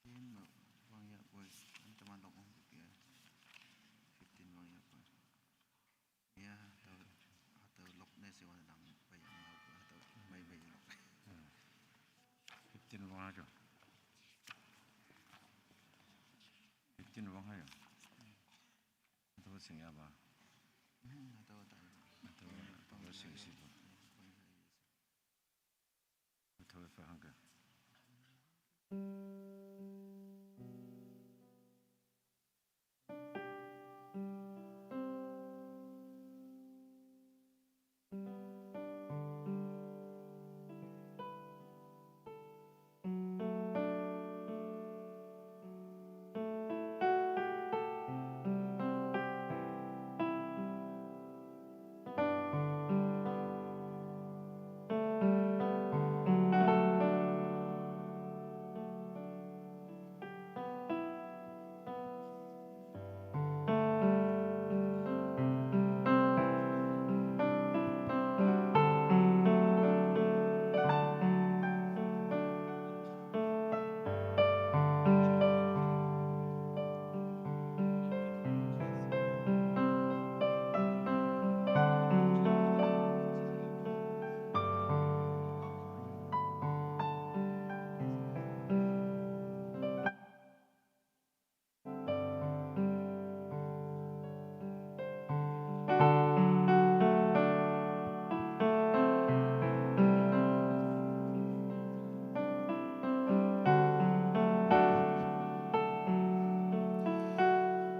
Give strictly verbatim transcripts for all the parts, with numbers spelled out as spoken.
Ten ma wang ya boy. An teman lok ong ya. Fifteen wang ya boy. Ya, atau, atau lok ne si wan dang bai yang mau, atau bai bai lok. Fifteen wang aja. Fifteen wang aja. Atau sing ya ba. Atau, atau. Atau, atau sing si ba. Atau fa hangka.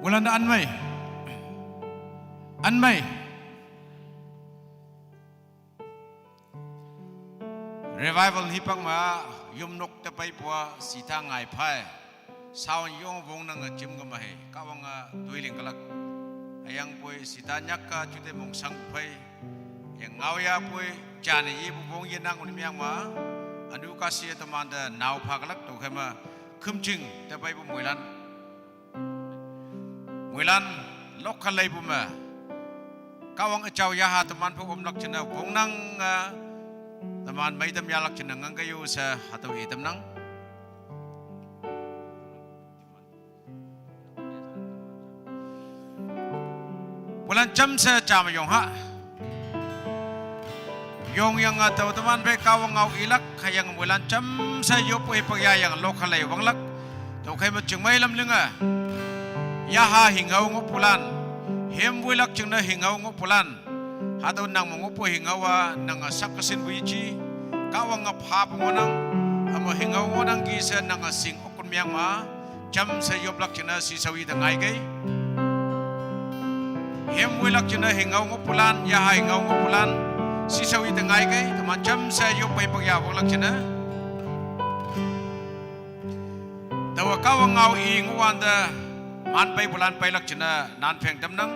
Wulan da anmei. Anmei. Revival hipang ma yumnok ta pai pua sita ngai phai. Sound yong vong nang a chim ga mahe. Kawang a tuiling kalak. Ayang poi sita nyak ka chute mong sang phai. Yang ngau ya poi jan yi bu vong ye nang un miang ma. Anu kasi ya teman da nau pha kalak tu khema khumching ta pai bu muilan. Muilan lok khalei bu ma. Kawang achau yaha teman pho omlak chena bongnang, ah, teman maidam yalak chena ngang kayu sa hatau e tamnang. Bulan cham sa cham yong ha. Yong yang atau teman phe kawang ngau ilak, hayang muilan cham sa yop e pagya yang lok khalei wanglak. Tau khai ma chingmai lam linga. Yaha hingau ngo pulan. Hem wilak chingna hingau ngo pulan. Hatau nang mo ngo pu hingau a nang a sak kasin wichi. Kawang a pha pu ngonang. Amo hingau ngonang gi sa nang a sing okun miang ma. Cham sa yoplak chingna si sawi da ngai kai. Hem wilak chingna hingau ngo pulan, yaha hingau ngo pulan. Si sawi da ngai kai, teman cham sa yop pai pagya waklak chingna. Tawa kawang ngau i nguwan da man pai bulan pai lak chingna nan pheng tamnang.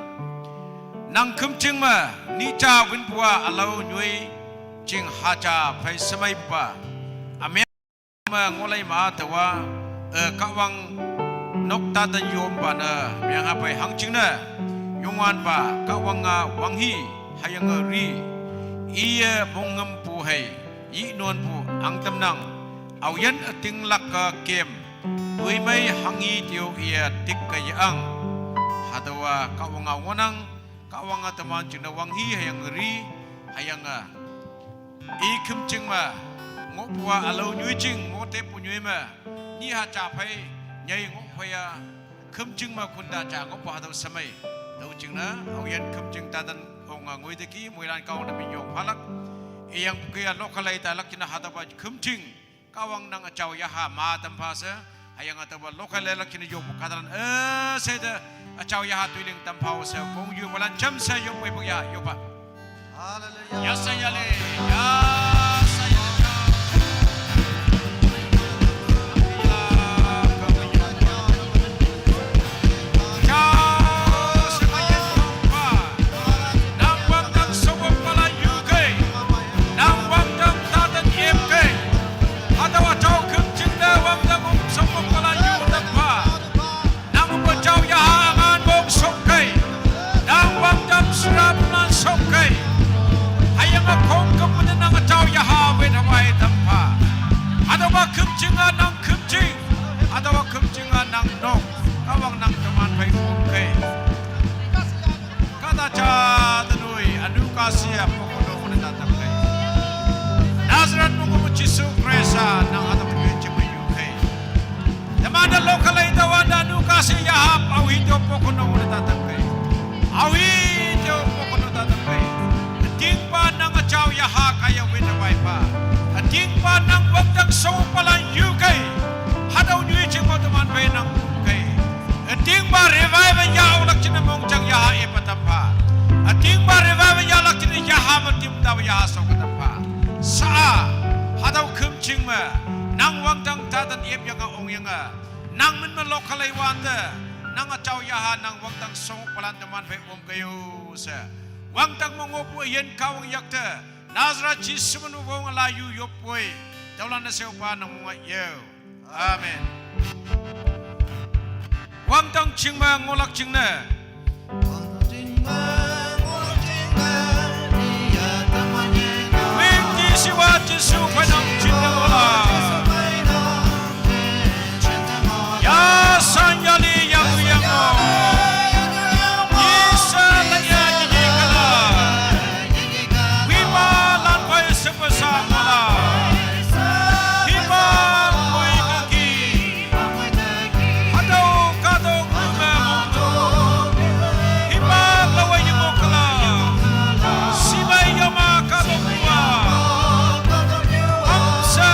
Nang khumching ma ni cha win pua alau nyui ching ha cha phai samai pa. Amya ma ngolai ma tawa, eh, kawang nok ta da yom ba na myang ha pai hang chingna. Yungwan ba kawang nga wang hi hayang ri. Iya mong ngam pu hai. Yi nuan pu ang tamnang, au yan ating lak ka kem, tui mai hangi tiu ia tik ka ya ang. Hatawa kawang a ngonang, kawang a teman chingna wang hi hayang ri, hayang a. I khumching ma, ngo pua alau nyui ching, ngo te pu nyui ma, ni ha cha phai, nyai ngo phai a. Khumching ma khunda cha ngo pa hatau samai. Tau chingna, au yan khumching ta dan ong a ngui de ki, muilan kawang na minyong phalak. Iyang pukia lokhalai ta lak chingna hatau ba khumching. Kawang nang achau yaha ma tam pha sa. Hayang atau ba lokhalai lak chingna yong pu kadalan. Eh, se da achau yaha tuiling tam pha sa. Kong yu muilan cham sa yong pui puk ya, yong pa. Hallelujah. Yasa yale, yasa yale. Chao, semayan jumpa. Nang wang tang sobok pala yuke. Nang wang tang tatan yemke. Hatawa chao khumching da wang tang sobok pala yu tang pa. Nang pachau yaha angan bong sokkai. Nang wang jam sura pulan sokkai. Siyahap au hi teo pokhono ne tatam kai. Au hi teo pokhono tatam kai. Atingpa nang achau yaha kaya win na waipa. Atingpa nang wangtang song palan yu kai. Hatau nyui ching mau teman pai nang kai. Atingpa revive ya au lak china mong chang yaha e patam pa. Atingpa revive ya lak china yaha matim tau yaha song katam pa. Sa hatau kum ching ma. Nang wangtang tatan ep yanga ong yanga. Nang min ma lok kalai wante, nang achau yaha nang wangtang song palan teman pe om kayo se. Wangtang mongo pu yen kawang yakte, Nazareth Jisu min wong ala yu yop poi, taulan na seu pa nang munga yo. Amen. Wangtang chingma ngolak chingne. Wing ti siwa Jisu kwenang chinne mola. Ya san ya li yang yang mo. Isa la ya ni kala. Wipa lan pai sepa sa mola. Hipa koi kaki. Hatau katong kume mongto. Hipa lawa yimo kala. Sibai yoma katong kuwa. Amsa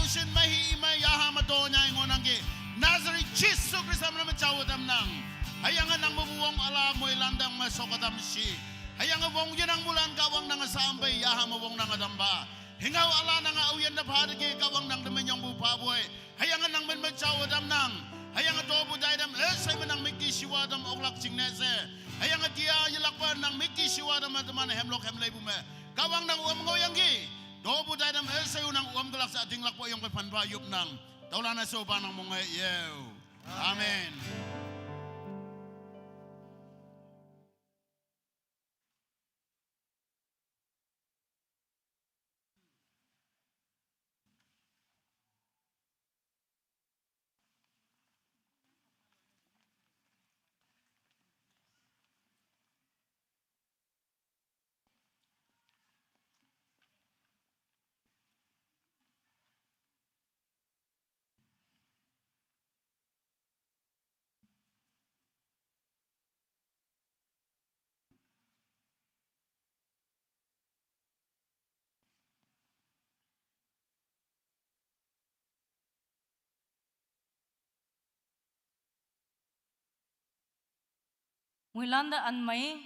Shin mahi ima yaha mato nyai ngonang ki. Nazareth Jisu Krista mana macawa tamnang. Hayang nang mabuwong ala moilandang masok atam shi. Hayang wong yenang mulan kawang nang sampai yaha mawong nang atam ba. Hingau ala nang auyen na pada ki kawang nang temen yang bu paboi. Hayang nang men macawa tamnang. Hayang to bu dai dam eh sai menang miki shiwa dam oklak chingnese. Hayang tia yelakpa nang miki shiwa dam teman hemlok hemlai bu me. Kawang nang uam ngoyang ki. To bu dai dam eh sai unang uam gelak sa ding lakpa yong pe pan ba yup nang. Taulana so ba nang mong eh yeo. Amen. Muilanda anmai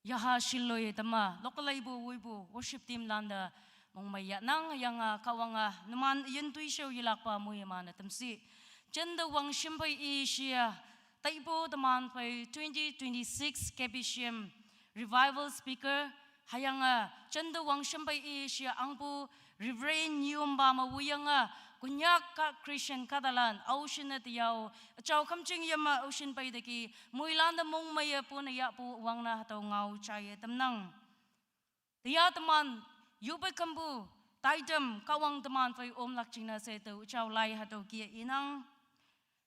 yaha shiloi tama lokalai bu wui bu worship team landa mongmai ya nang yang a kawang a numan yin tui show yilakpa mui mana tamsi. Jenda wang shimpai i shia taipo teman pai twenty twenty-six K B C M Revival Speaker hayang a jenda wang shimpai i shia angpu Reverend Yumba ma wuyang a kunyak ka Christian kadalan au shin na tiyau achau kamching yama au shin pai daki muilanda mongmai ya pu na ya pu wang na hatau ngau chai ya tamnang. Tiya teman yupe kambu taitem kawang teman pai om lak chingna se tau chau lai hatau kia inang.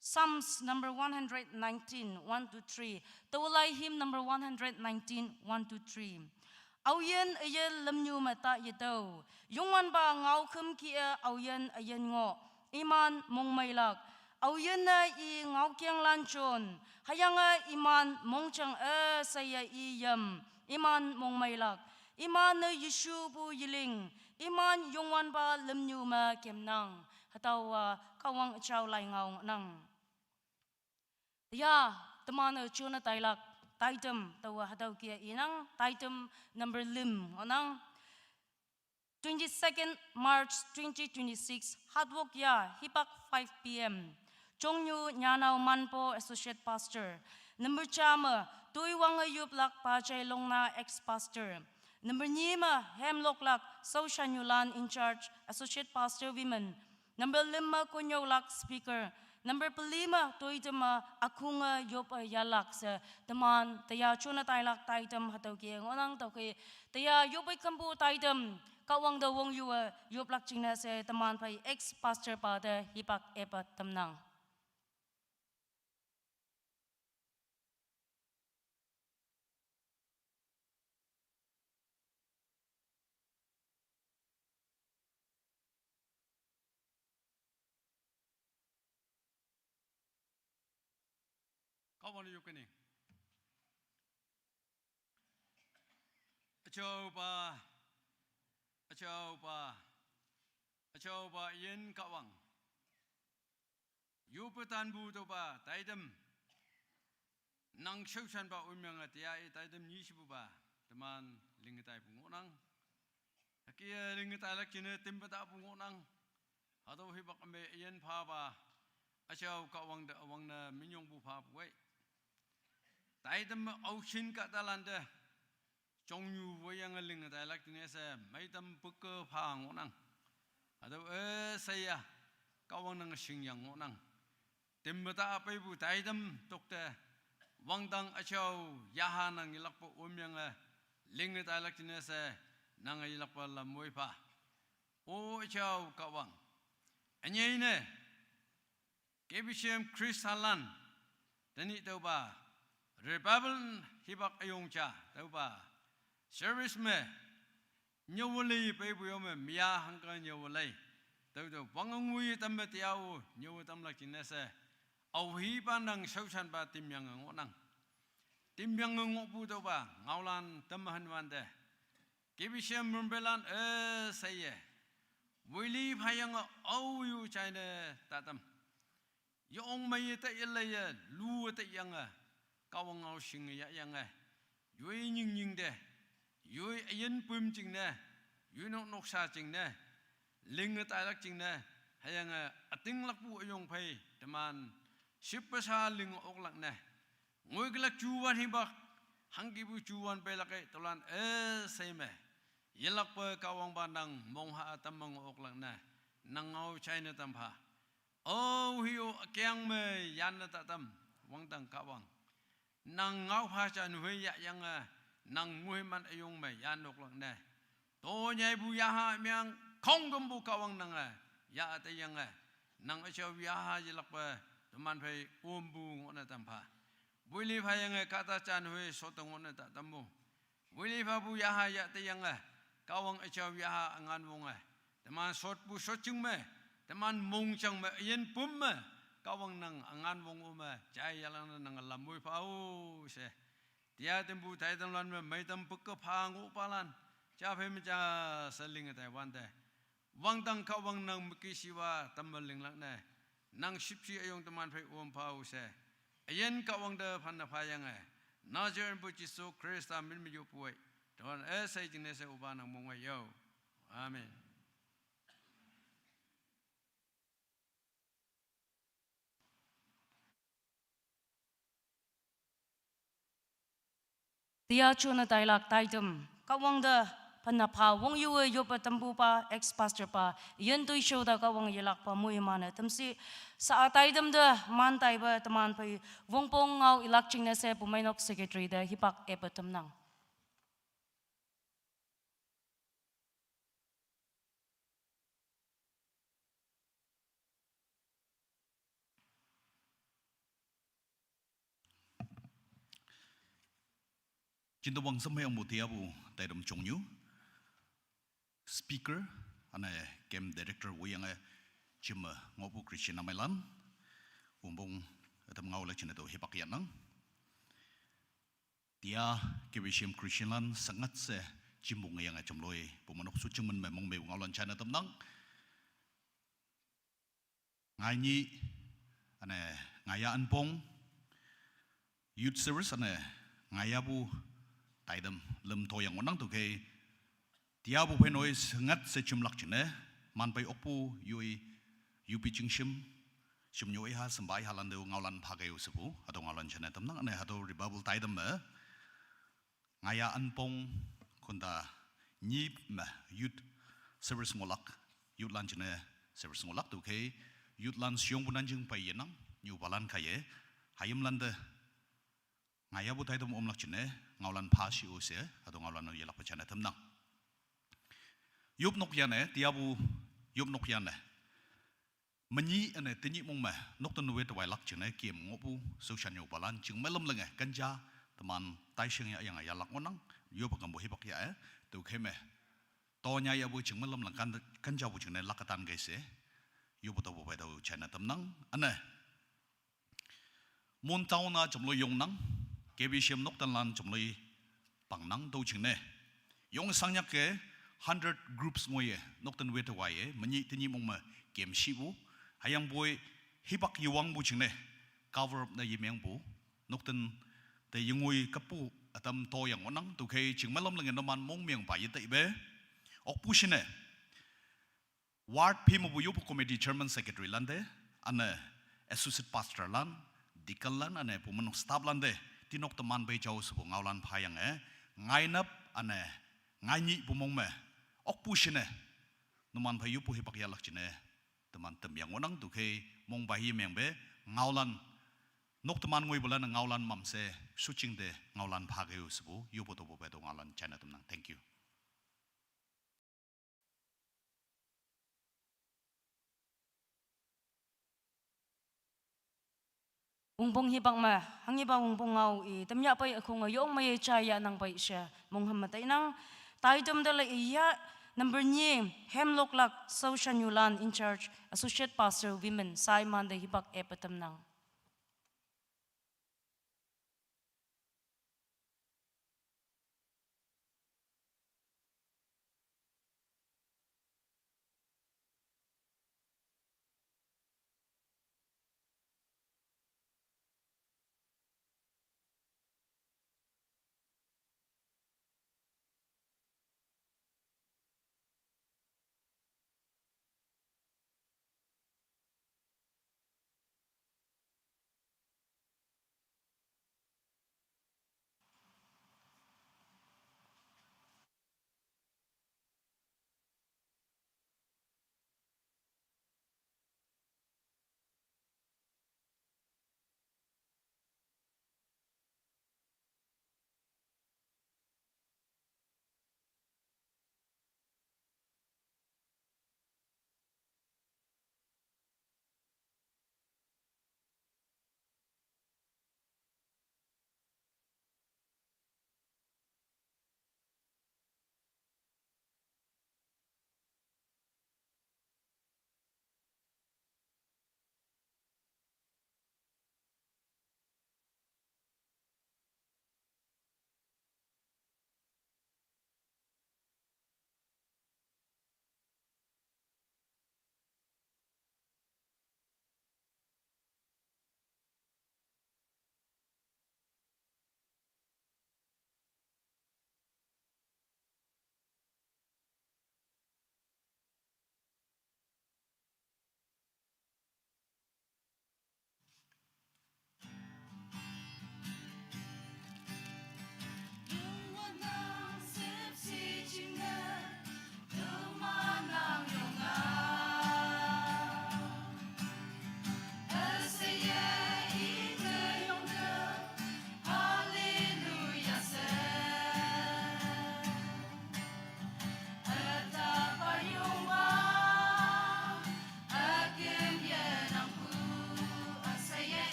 Psalms number one hundred nineteen, one to three. Tau lai hymn number one hundred nineteen, one to three. Auyen ayen lamnyu mata yetau. Yungwan ba ngau kem kia auyen ayen ngo. Iman mongmai lak. Auyen na i ngau kiang lan chon. Hayang a iman mongchang a saya i yam. Iman mongmai lak. Iman na Yeshu bu yiling. Iman yungwan ba lamnyu ma kemnang. Hatau a kawang achau lai ngau nang. Ya, teman a chuna tailak. Taitem tau a hatau kia inang. Taitem number lim ngonang. Twenty-second March twenty twenty-six, Hatwok ya, hipak five P M. Chongyu Nyanao Manpo, Associate Pastor. Number chama, Tui Wanga Yup Lak Pachai Longna, Ex-Pastor. Number nima, Hemlok Lak, Sau Shanyulan, In Charge, Associate Pastor, Women. Number lima, Konyolak speaker. Number pelima, Toitema, Akunga, Yopa, Yalak, se teman, teya chuna tailak taitem hatau ke ngonang tau ke, teya yopai kampu taitem, kawang da wong yua, yoplak chingna se teman pai ex-pastor pa de hipak epa temnang. Kawang yukani. Achau pa, achau pa, achau pa yin kawang. Yupa tanbu to pa, taitem. Nang shaushan pa umyang a tia i taitem nyi shibu pa, teman lingatai pu ngonang. Akia lingatai lak chine timpata pu ngonang. Hatau hipak ambe iyan pa pa, achau kawang da awang na minyong pu pa pu wai. Taitem au shin ka talan da. Chongyu wayang a lingatai lak tine se maitam puka pa ngonang. Hatau e saya kawang nang shingyang ngonang. Timpata apai bu taitem tokte wangtang achau yaha nang ilakpa umyang a lingatai lak tine se nang ilakpa lamoi pa. O achau kawang. Anyai ne. K B C M Christalan, tani tau pa, Revival hibak ayong cha, tau pa, service me, nyawalai pe bu yome, mia hangka nyawalai, tau tau, wangangui tam me tiau, nyawa tam lak chinese, au hi pa nang shaushan pa timyang ngonang. Timyang ngopu tau pa, ngaulan tam hanwan de. K B C M Mumbai lan, eh, saye. Li phayange aoyu jaine tatam. Yong meiye te yeleye, lu te yange, Kahwang ngao shinge ya yange. Yoi nying nying de, yoi ayin pum jingne, yoi nok nok sha jingne, linge tailak jingne, hüyange ütinglakpu üyong phei, teman, shippe sha linge oklak ne. Ngoi kelak juwan hibak, hangkipu juwan peilak e, tolan e sei me. Yelakpe Kahwangpa nang mongha ütam mang oklak ne, nang ngao jaine tam pha. O hio ükeang me yanne tatam, wangdang Kahwang. Nang ngao pha jan hui ya yange, nang ngoi man üyong me yan oklak ne. To nyaipu yaha meang, khongkümpu Kahwang nange, ya te yange. Nang üjao yaha yelakpe, teman phei ompu ngohne tam pha. Wili phayange kahta jan hui sote ngohne tatam mo. Wili phapu yaha ya te yange, Kahwang üjao yaha üngan wonge. Teman sotpu sot jing me, teman mongjang me, üyin pum me, Kahwang nang üngan wong o me, jai yalangne nang lam woi pha o she. Tia tempu taitamlan me, meitam peke pha ngohpalan, ja phei me ja seling tai wante. Wangdang Kahwang nang mekishiwa tamme linglak ne. Nang shipshi üyong teman phei om pha o she. Üyin Kahwang te phanne phayange. Nazareth pu Jesu Khrista min me yopu ei. Tolan e sei jingne she opa nang mongwe yo. Amen. Tia chuna tailak taitam. Kahwang te phanne pha wong yu e yoppe tampupa, ex-pastor pa, yin tui sho te Kahwang yelakpa moiman-e tamshi, sa taitam te man taipe teman phei wongpong ngao ilak jingne she Bumeinok secretary te hipak epe tamnang. Jintewang samhei angpu tiapu taitam jongnyu. Speaker, üne camp director woiyange jimme ngohpu Christian ümeilan. Wongpong ütam ngao le jingne tüo hipak yahnang. Tia K B C M Christianlan sengat she jimpu ngeyange jamloi Bumeinok shu jingmen me mongmeipu ngaolan jaine tamnang. Ngainyih, üne, ngaiya ünpong, youth service üne, ngaiyapu taitam lüm toyang ngohnang tüokhei, tiapu phei noi sengat she jimlak jingne, manpei okpu yoi, yupi jingshim, shimnyu iha, semba ihalan te-o ngaolan phakei-o shepu, hatüo ngaolan jaine tamnang, üne hatüo revival taitam me, ngaiya ünpong, konta nyih me youth service ngohlak, youthlan jingne service ngohlak tüokhei, youthlan sheyongpu nanjing pei yenang, nyupalan kaiye, hayimlan te, ngaiyapu taitam omlak jingne, ngaolan pha shi-o she, hatüo ngaolan-o yelakpe jaine tamnang. Yopnok yanne, tiapu yopnok yanne. Menyih üne tenyih mong me, nokten we tewailak jingne, kem ngohpu, shaoshan nyupalan, jingmei lamlenge, kenja, teman, taisheng ya yange yalak ngohnang, yoppe kampu hipak ya e, tüokhei me. Tonya yapu jingmei lamleng kan, kenjapu jingne lak ketan kei she, yoppe tüopu phei tüo jaine tamnang, üne. Mon town-a jamloi yongnang, K B C M noktenlan jamloi pangnang tüo jingne. Yong shangnyak-e hundred groups ngoiye, nokten we tewaiye, menyih tenyih mong me kem shipu. Hüyangpoi hipak yewangpu jingne, cover up ne yemengpu, nokten te yengoi kepu ütam toyang ngohnang, tüokhei jingmei lamlenge numan mongmengpa yetaipe. Okpu shinne. Ward phei mepu yopu committee chairman secretary lante, üne associate pastor lan, deacon lan, üne Bumeinok staff lante, tinok teman pei jao shepu ngaolan phayange, ngainap, üne, ngainyihpu mong me, okpu shinne, numan phei yopu hipak yahlak jingne, teman temyang ngohnang tüokhei, mongpa hi mengpe, ngaolan, nok teman ngoipulan ngaolan mamshe, shuching te, ngaolan phakei-o shepu, yoppe tüopu phei tüo ngaolan jaine tamnang. Thank you. Wongpong hipak me, hanghipa wongpong ngao i, tamyah pei ükhong-e yong meiye jaiya nang pei she, mongham me tainang, taitam te le iya, number nyi, Hemloklak, Shaoshan Yulan in charge, associate pastor women, Simon te hipak epe tamnang.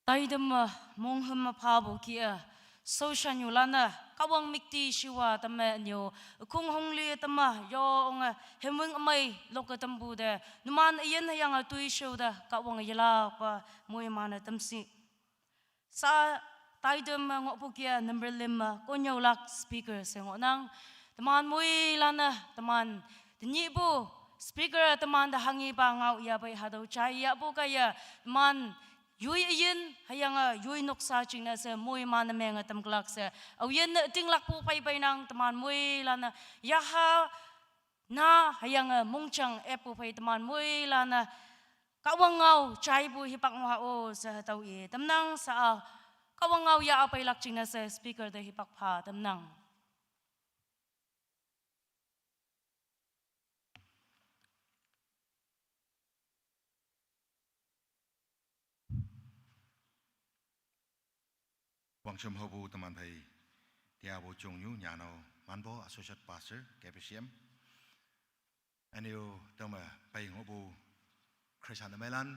Taidam, eh, mongham, eh, phabu ki, eh, soshanyu lana, Kahwang mikti shiwa tama nyo, kung hongli tama, yo ong, eh, hemwing amai, loka tambu de, numan iyan hayang, eh, tui sho de, Kahwang yala pa, mui mana tamsi. Sa taidam, eh, ngok pukia number lima, eh, konyo lak speaker se ngok nang. Teman mui lana, teman, tenyi bu, speaker, eh, teman da hangi pa ngau ya bai hadau chai ya bu kaya, teman, yui iyin, hayang, eh, yui noksa ching na se, mui mana meng, eh, tam kelak se. Au yin, eh, ting lak pu pai pai nang, teman mui lana, yaha, na hayang, eh, mungchang, eh, pu pai teman mui lana, Kahwang ngau, chai bu hipak ngau ha o, se hatau i, tamnang sa a, Kahwang ngau ya apai lak ching na se, speaker de hipak pha, tamnang. Wangchum hobu teman pai. Tia bo chungyu nyano manbo Associate Pastor K P C M. Anyo toma pai ngobu Christian mailan.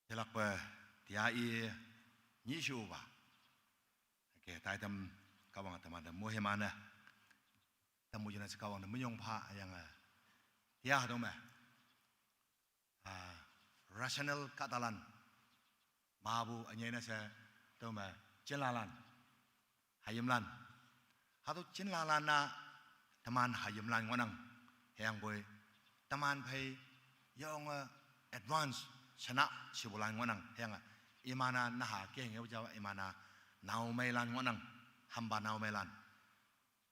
Telak pa tia i nyi shu ba. Oke, tai tam Kahwang teman da muhe mana. Tamu jina se Kahwang da menyong pha yang, eh, tia toma. Ah, rational katalan. Mabu anyai na se toma chinlalan. Hayimlan. Hatu chinlalan na teman hayimlan ngonang. Hayang boi teman pai yong, eh, advance sana sibulan ngonang. Hayang, eh, imana naha keng yau jawa imana nau mailan ngonang. Hamba nau mailan.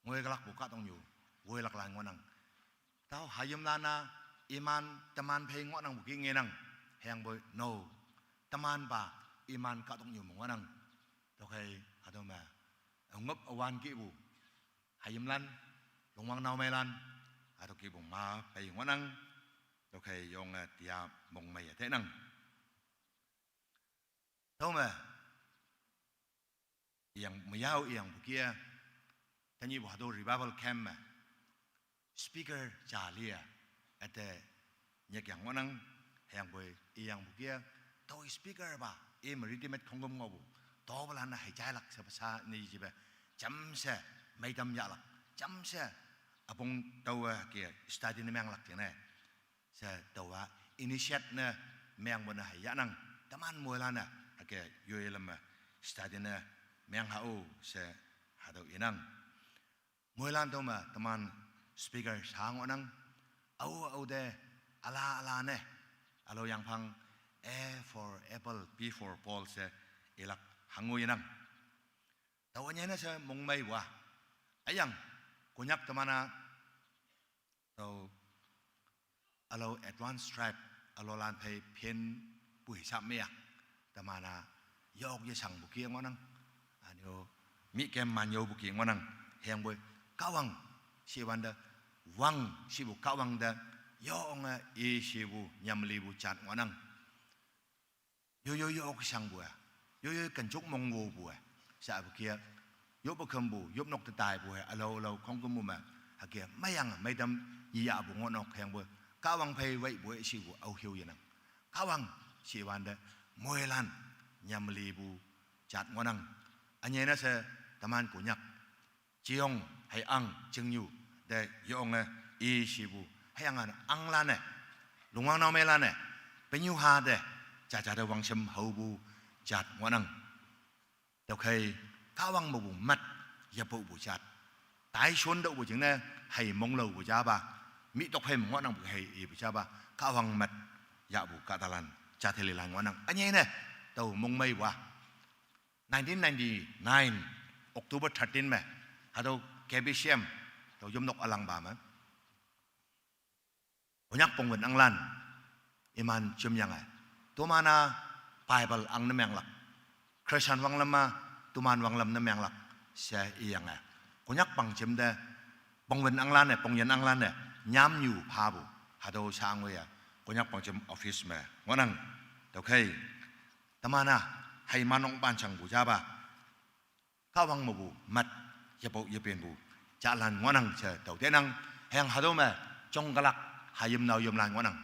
Ngoi kelak bu katong yu, ngoi lak lan ngonang. Tau hayim lana iman teman pai ngonang bu ki ngenang. Hayang boi no. Teman ba iman katong yu ngonang. Tokai atau ma. Ngop awan ki bu. Hayim lan, lungwang nau mailan. Atau ki bu ma pai ngonang. Tokai yong, eh, tia mong mai ya tenang. Tau ma. Iyang mayau iyang bukia. Tanyi bu hado revival camp ma. Speaker jalia. Ate nyek yang ngonang. Hayang boi iyang bukia. Tau speaker ba. I ma readymade khonggom ngobu. Tau bala na hai jai lak sa basa ni jiba. Jam se. Maidam ya lak. Jam se. Apong tau, eh, kia study ni meng lak jene. Se tawa initiate ne meng bona hai yanang. Teman moilana. Ake yoi lama study ne meng hau se hadau inang. Moilan toma teman speaker sang onang. Au au de ala ala ne. Alo yang pang A for apple, P for Paul se ilak hangu inang. Tawanya na se mongmai wa. Ayang, Konyak temana tau alo advance tribe, alo lan phei phin bu hisap mea. Temana yok ye sang buki ngonang. Anyo mi kem man yo buki ngonang. Heng boi kawang si wanda wang si bu kawang da yo nga i si bu nyamli bu chat ngonang. Yo yo yo ok sang bua. Yo yo kan chuk mong wo bua. Sa bu kia. Yo ba kham bu, yo nok ta tai bua. Alo alo khong kum ma. Ha kia mayang maidam yi ya bu ngonok heng bua. Kawang phei wei bua si bu au hiu yanang. Kawang si wanda moilan nyamli bu chat ngonang. Anyena se teman Konyak. Chiong hai ang chingyu de yong e i si bu hai ang an ang lan e lungwang nau me lan e penyu ha de cha cha de wang sem hau bu chat ngonang. Tau khai kawang bu bu mat ya bu bu chat. Tai shun dau bu jing ne hai mong lau bu ja ba mi tok hai ngonang bu hai i bu ja ba kawang mat ya bu ka talan cha theli lan ngonang. Anyai ne tau mong mai wa. Nineteen ninety-nine, October thirteen me, hado K B C M, to yum nok alang ba me. Konyak pongwen anglan, iman chum yang ai. Tumana Bible ang ne menglak. Christian wanglam ma, tuman wanglam ne menglak. Se iyang ai. Konyak pang chim de, pongwen anglan ne, pongyen anglan ne, nyam nyu pha bu. Hado sang we ya. Konyak pang chim office me. Ngonang. Tokai. Tamana hai manong ban chang bu ja ba. Kawang ma bu mat ya pau ya pen bu. Cha lan ngonang cha tau te nang heng hado ma chong kalak hayim nau yum lan ngonang.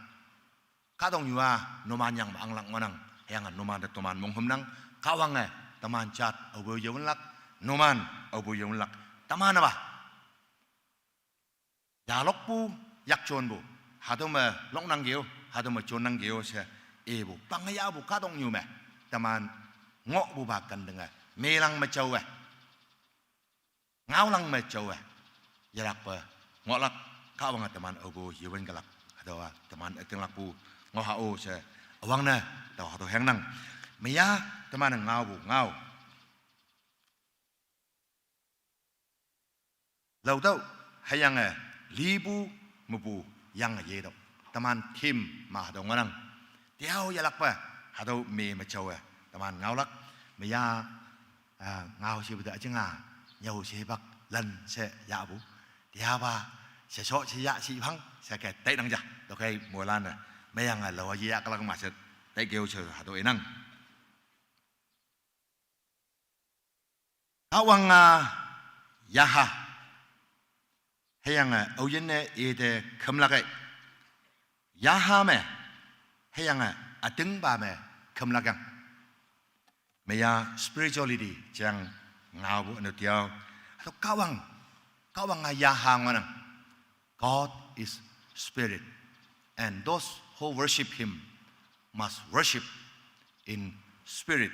Ka dong yua no man yang ma ang lak ngonang Hüyange numan te toman monghümnang, Kahwange teman jat aope yewünlak, numan aope yewünlak, teman-e pa yalokpu yakjonpu, hatüo me loknangkeo, hatüo me jonnangkeo she ipu, pange yahpu kahtoknyu me, teman ngohpupa kentenge, melang me jaowe, ngaolang me jaowe, yelakpe ngohlak, Kahwange teman aopu yewünkelak, hatüowa teman ütinglakpu ngoh ha-o she, üwangne tao hatüo hengnang. Meya teman-e ngaopu ngao laotüoh, hüyange lipu mepu yange yetüoh. Teman theme ma hatüo ngohnang. Tüo yelakpe, hatüo me me jaowe, teman ngaolak, meya, ah, ngao shepu te üjinga, nyüo shepak lan she yahpu. Tüopa, shesho she yah shiphang she ke tainang ja, tüokhei moilan-e, meyange laowa yeyah kalak ma she, taikeo she hatüo inang. Kahwang-a yaha, hüyange aoyinne ite kümlak-e, yaha me, hüyange ütingpa me kümlak yang. Meya spirituality jang ngaopu üne tüo, hatüo Kahwang, Kahwang-a yaha ngohnang. God is spirit, and those who worship him must worship in spirit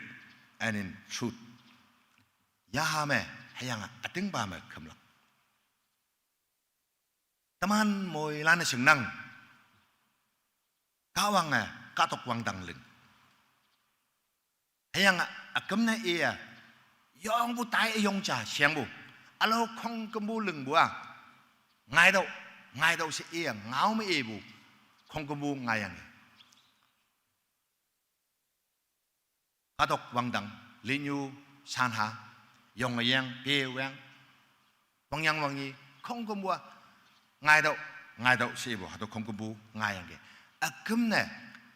and in truth. Yaha me, hüyange ütingpa me kümlak. Teman moilan-e shingnang, Kahwange kahtok wangdang ling, hüyange üküm ne iye yongpu tai üyong ja shengpu, ülao khongkümpu lingpu-a, ngaitüoh, ngaitüoh she iye ngao me ipu, khongkümpu ngaiyangki. Kahtok wangdang, linyu, shanha, yongyang, pewang, wangyang wangyi, khongkümpu-a, ngaitüoh, ngaitüoh she ipu, hatüo khongkümpu ngaiyangki. Üküm ne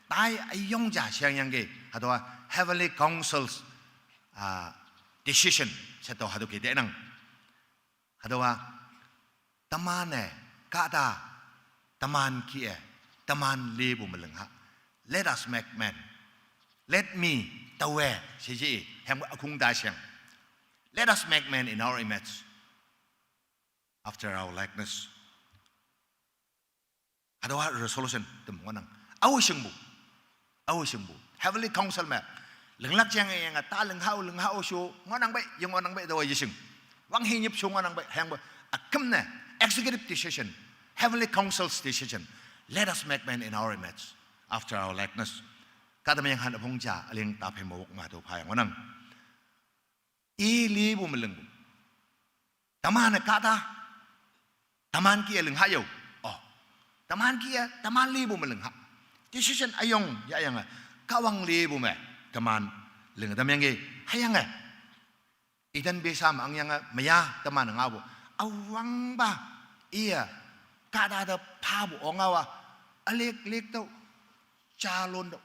tai üyong ja shengyangki, hatüowa heavenly councils, ah, decision she tüo hatüo ke tenang. Hatüowa, teman-e kahta, teman kih-e, teman lipu me ling ha. Let us make man. Let me, taowe she ji, hüyangpu ükong ta sheng. Let us make man in our image, after our likeness. Hatüowa resolution tem ngohnang. Ao shingpu, ao shingpu, heavenly council me linglak jangyange ta ling hao, ling hao sho ngohnang pei, ye ngohnang pei, tüowa yeshing. Wanghe nyip sho ngohnang pei, hüyangpu üküm ne executive decision, heavenly council's decision. Let us make man in our image, after our likeness. Kahta menyanghan üpong ja üling ta phei me wok me hatüo phayang ngohnang. I lipu me lingpu, teman-e kahta, teman kih-e ling ha yo. Oh, teman kih-e teman lipu me ling ha. Decision üyong yahyange, Kahwang lipu me teman ling tamyangki. Hüyange Eden pesha me angyange meya teman ngaopu, üwangpa iye kahta te phapu ongao-a, ülick lick tüoh, jalon tüoh,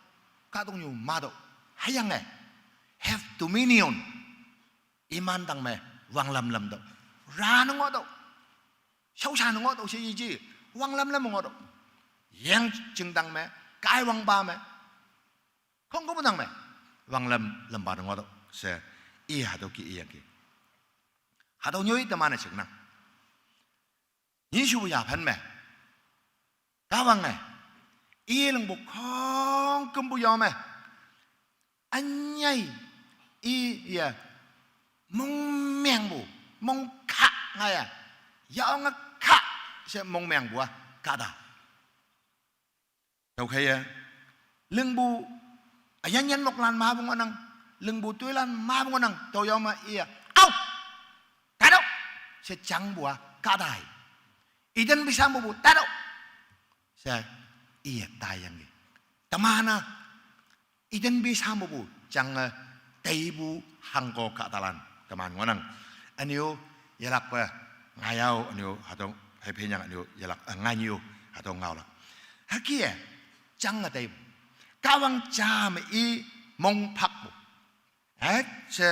kahtoknyu matüoh, hüyange have dominion, iman tang me wanglam lam tüoh, rane ngohtüoh, shaoshan ngohtüoh she yeji, wanglam lam ngohtüoh, yeng jingdang me, kaiwangpa me, khongkümpu tang me, wanglam lampa ne ngohtüoh she, i hatüo kih iyangki. Hatüo nyoi teman-e shingnang. Nyishupu yaphan me, Kahwange, i lingpu khongkümpu yao me, ünyei, iye, mongmengpu, mongkah ngaiye, yaonge kah she mongmengpu-a kahta. Tüokheiye, lingpu üyanyan moklan mepu ngohnang, lingpu toilan mepu ngohnang, tüo yao me iye, ao, taitüoh she jangpu-a kahtai. Eden pesha mepu taitüoh she iye taiyangki. Teman-a Eden pesha mepu jange teipu hangko kahtalan teman ngohnang. Ünyo yelakpe ngaiya-o, ünyo hatüo, hei phenyang ünyo yelak, eh, ngainyo hatüo ngaolak. Hüke-e, jange teipu, Kahwang ja me i mongphakpu, eh, she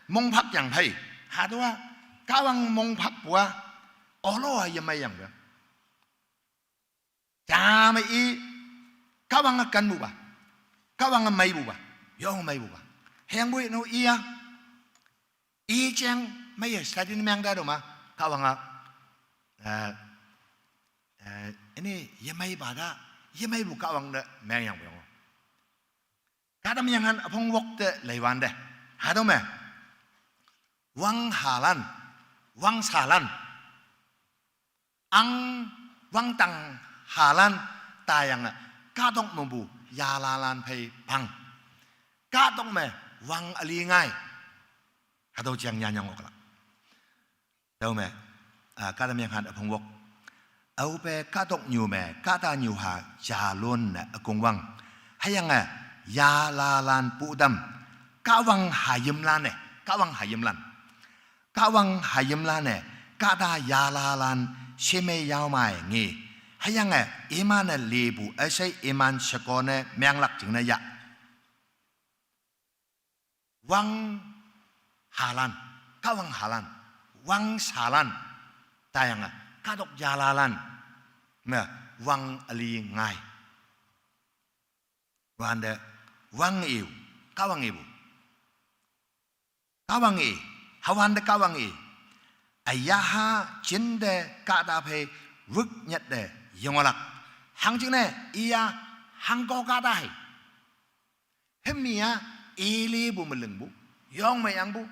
mongphak yang phei, hatüowa Kahwang mongphakpu-a, olo-a yemeiyangpe, ja me i, Kahwange kenpupa, Kahwange meipupa, Yong meipu ba. Hüyangpoi no iya. I jeng meiye study ne meng ta do ma. Kahwang a. Eh, eh, ini yemei ba ta. Yemeipu Kahwang te meng yangpu yong. Kahtamyenghan üpong wok te leiwante. Hatüo me. Wang halan. Wang salan. Ang wangdang halan tayange, kahtok mepu yalalan phei pang. Kahtok me wang üli ngai. Hatüo jeng nyanyang oklak. Tüome, ah, Kahtamyenghan üpong wok. Aope kahtoknyu me, kahta nyuha jalon ne ükongwang. Hüyange, yalalan putam. Kahwang hayimlan-e, Kahwang hayimlan. Kahwang hayimlan-e, kahta yalalan shemei yaomai nge. Hüyange, iman-e lipu üshei iman shekone menglak jingne ya. Wang halan, Kahwang halan, wang salan, tayange, kahtok yalalan, me, wang üli ngai. Wante, wang i-u, Kahwang ipu. Kahwang i, hüwante Kahwang i. Üyaha jinte kahta phei wük nyette yonglak. Hangjingne iya hangko kahta hei. Hümme-a, i lipu me lingpu, yong me yangpu,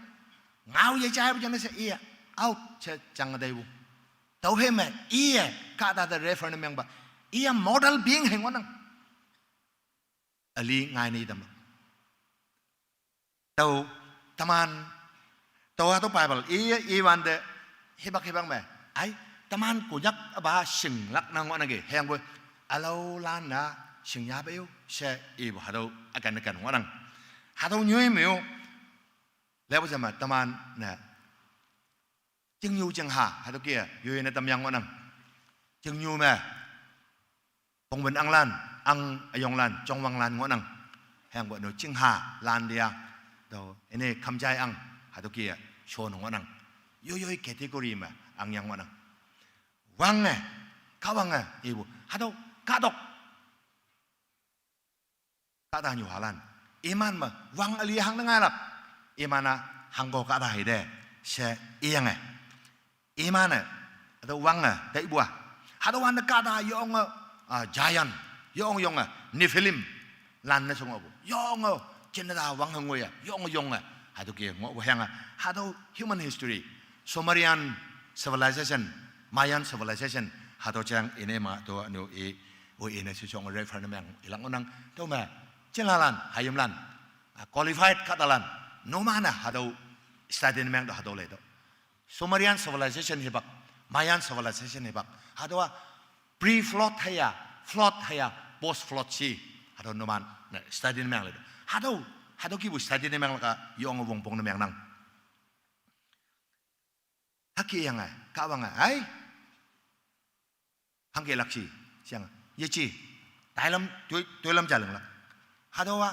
ngao yejaipu jingne she iye, out she jang teipu. Tüophei me, iye, kahta te refer ne mengpa, iye model being hei ngohnang. Üli ngai ne tamlak. Tüo, teman, tüo hatüo Bible, iye, iwante, hipak hipak me, ai, teman Konyak üpa shinglak nang ngohnangki, hüyangpoi, ülaolan-a, shingya pei-o, she ipu hatüo, üken üken ngohnang. Hatüo nyoi me-o, lepu jame, teman, ne, chingnyu chingha, hatüo ke, yoine tamyang ngohnang. Chingnyu me, pongpen anglan, ang üyonglan, jongwanglan ngohnang. Hüyangpoi no chingha, lan lia, tüo, üne khamjai ang, hatüo ke, shon ngohnang. Yoiyoi category me, angyang ngohnang. Wange, Kahwange, ipu, hatüo, kahtok. Kahta nyuhalan. Iman me, wang üli hangne ngailak. Iman-a, hangko kahta hei te, she iyange. Iman-e, hatüo wange, taipu-a. Hatüo wante kahta yonge, ah, giant, yong yonge, Nephilim, lan ne she ngohpu. Yonge, jinne ta wang he ngoiye, yonge yonge. Hatüo ke ngohpu hüyange, hatüo human history, Sumerian civilization, Mayan civilization, hatüo jang ine ma tüo ünu i, o ine she shong refer ne meng ilak ngohnang, tüome, jinlalan, hayimlan, ah, qualified kahtalan, numan-e hatüo study ne meng tüo hatüo leitüoh. Sumerian civilization hipak, Mayan civilization hipak, hatüowa pre-flood hüya, flood hüya, post-flood she, hatüo numan-e study ne meng leitüoh. Hatüo, hatüo kihpu study ne menglak-a yonge wongpong ne mengnang. Hüke yange, Kahwange, ai. Hangke lak shi, sheyange, yeje, tailam, toi, toilam ja linglak. Hatüowa,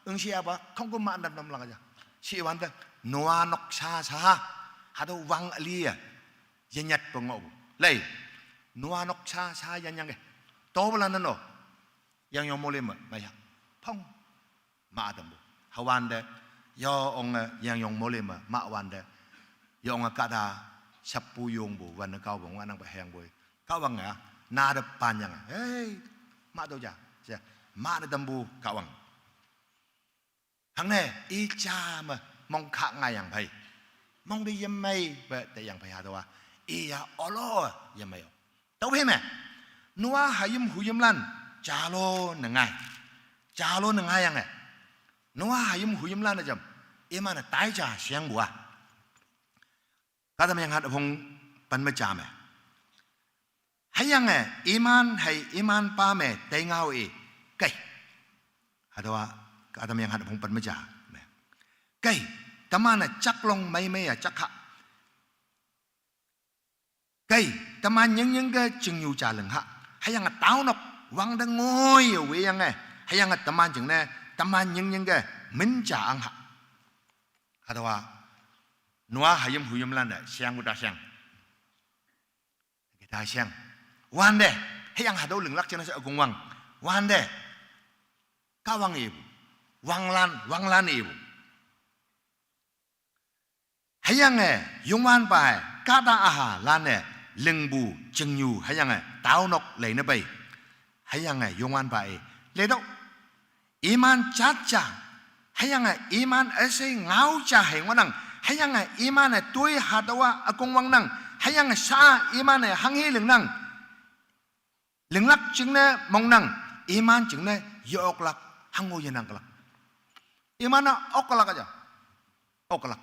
üngshe apa, khongküm ma ütam tamlak ja. Shiwante, Noah nok sha sha, hatüo wang üli-e, yenyatpe ngohpu. Lei, Noah nok sha sha yenyangke. Topalan-e no, yangyong mole me, maya, phong. Ma tampu. Hüwante, yonge, yangyong mole me, mawante, yonge kahta, shappu yongpu, wanne kaopu ngohnangpe hüyangpoi. Kahwange, na te panyange, hei, ma tüo ja, she, ma ne tampu Kahwang. Hangne, i ja me, mongkah ngaiyang phei. Mong te yemeipe teyang phei hatüowa. Iya olo yemei-o. Tüophei me. Noah hayim huyimlan, jalo ne ngai. Jalo ne ngaiyange. Noah hayim huyimlan-e jam. Iman-e tai ja shengpu-a. Kahtamyenghan üpong pen me ja me. Hüyange iman hei imanpa me teingao i. Kei. Hatüowa, Kahtamyenghan üpong pen me ja me. Kei, teman-e jaklong meimei-e jak ha. Kei, teman nyingnyingke chingnyu ja ling ha. Hüyange taonok wangte ngoiye weyange. Hüyange teman jingne, teman nyingnyingke min ja ang ha. Hatüowa, Noah hayim huyimlan-e shengpu ta sheng. Hüke ta sheng. Wante, hüyange hatüo linglak jingne she ükongwang. Wante, Kahwang ipu. wanglan, wanglan ipu. Hüyange Youngwanpawe kahta üha lanne lingpu chingnyu hüyange taonok leine pei. Hüyange Youngwanpa-e, letüo, iman jat ja, hüyange iman üshei ngao ja hei ngohnang, hüyange iman-e toi hatüowa ükong wangnang, hüyange sha iman-e hanghe lingnang. Linglak jingne mongnang, iman jingne ye-oklak, hango yenang külak. Iman-a oklak ja. Oklak.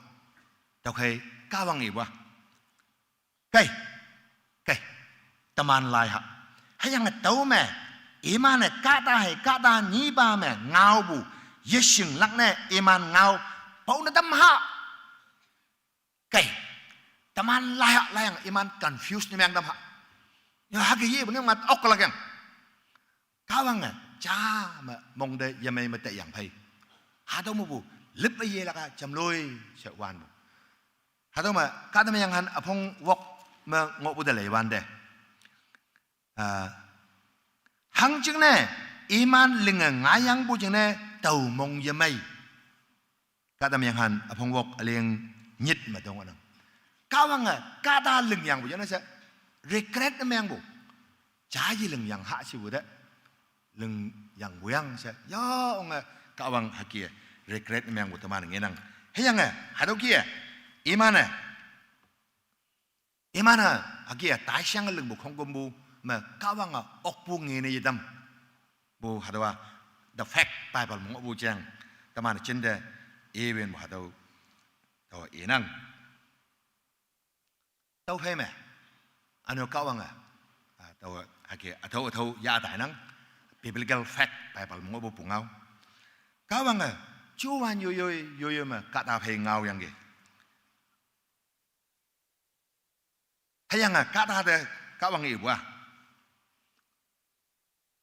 Tüokhei Kahwang ipu-a, kei, kei, teman lai ha. Hüyange tüome, iman-e kahta hei kahta nyipa me ngaopu yeshinglak ne iman ngao paone tam ha. Kei, teman lai ha, laiyang iman confuse ne meng tam ha. Ya hüke yepu ne mat oklak yang. Kahwange ja me mongte yemei me teyang phei. Hatüo mepu lüppe yelak-a jamloi she wanpu. Hatüo me kahta me yanghan üpong wok me ngohpu te leiwante, ah, hangjingne iman linge ngayangpu jingne tao mong yemei. Kahta me yanghan üpong wok üleng nyit me tüonang. Kahwange kahta lingyangpu jingne she regret ne mengpu. Jaye lingyang ha shipu te, lingyangpu yang she, ya onge Kahwang hüke regret ne mengpu teman ngenang. Hüyange hatüo kih-e, iman-e, iman-e hüke-a taishange lingpu khongkümpu me Kahwange okpu ngene yetam pu hatüowa, the fact Bible me ngohpu jeng, teman jinte iwinpu hatüo, tao inang. Tüophei me, üne-o Kahwange, ah, tao hüke üthao üthao yah tainang, biblical fact Bible me ngohpu pungao. Kahwange juwan yoiyoi yoiyoi me kahta phei ngaoyangki. Hüyange kahta te Kahwange ipu-a,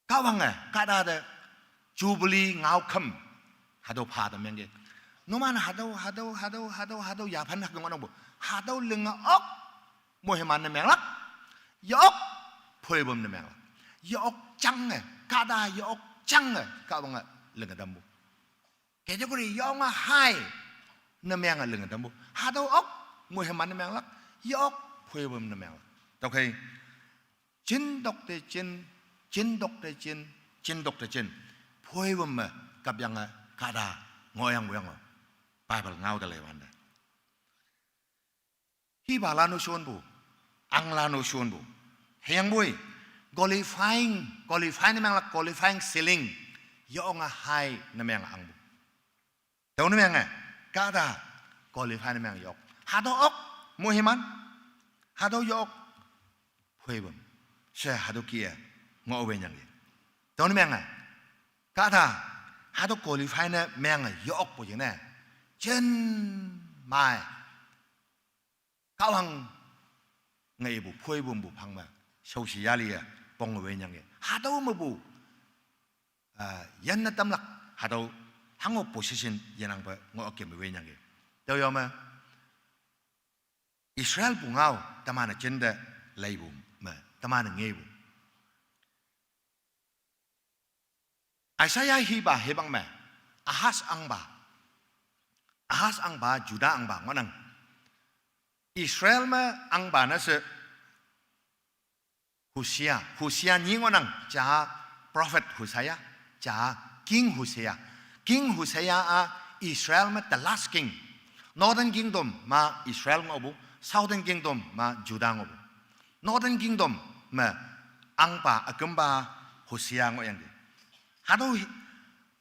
Kahwange kahta te Jubilee ngaokhüm hatüo pha tamyangki. Numan hatüo, hatüo, hatüo, hatüo, hatüo yaphan hüke ngohnangpu. Hatüo linge ok, moiman ne menglak. Ye-ok, phoipüm ne menglak. Ye-ok jange, kahta ye-ok jange Kahwange linge tampu. Category yonge hai ne menge linge tampu. Hatüo ok, moiman ne menglak. Ye-ok, phoipüm ne menglak. Tüokhei jin tokte jin, jin tokte jin, jin tokte jin, phoipüm me kapyange kahta ngohyangpu yango. Bible ngao te leiwante, hipalan-o shonpu, anglan-o shonpu. Hüyangpoi qualifying, qualify ne menglak, qualifying ceiling yonge hai ne menge angpu. Tüone menge kahta qualify ne menge ye-ok. Hatüo ok, moiman. Hatüo ye-ok, phoipüm. She hatüo kih-e ngohwenyangki. Tüone menge kahta hatüo qualify ne menge ye-okpu jingne, jin mai Kahwange ipu phoipümpu phang me shaoshi yali-e pong wenyangki. Hatüo mepu, ah, yanne tamlak, hatüo hango position yenangpe ngoh kem wenyangki. Tüoyo me Israel pungao teman-e jinte leipu me teman-e ngepu. Isaiah hipa hipak me, Ahaz ahngpa, Ahaz ahngpa, Juda ahngpa ngohnang. Israel me ahngpa ne she Hosea, Hosea nyi ngohnang, ja prophet Hosea, ja king Hosea. King Hosea-a Israel me the last king. Northern Kingdom me Israel ngohpu, Southern Kingdom me Juda ngohpu. Northern Kingdom me ahngpa ükümpa Hosea ngohyangki. Hatüo hi-,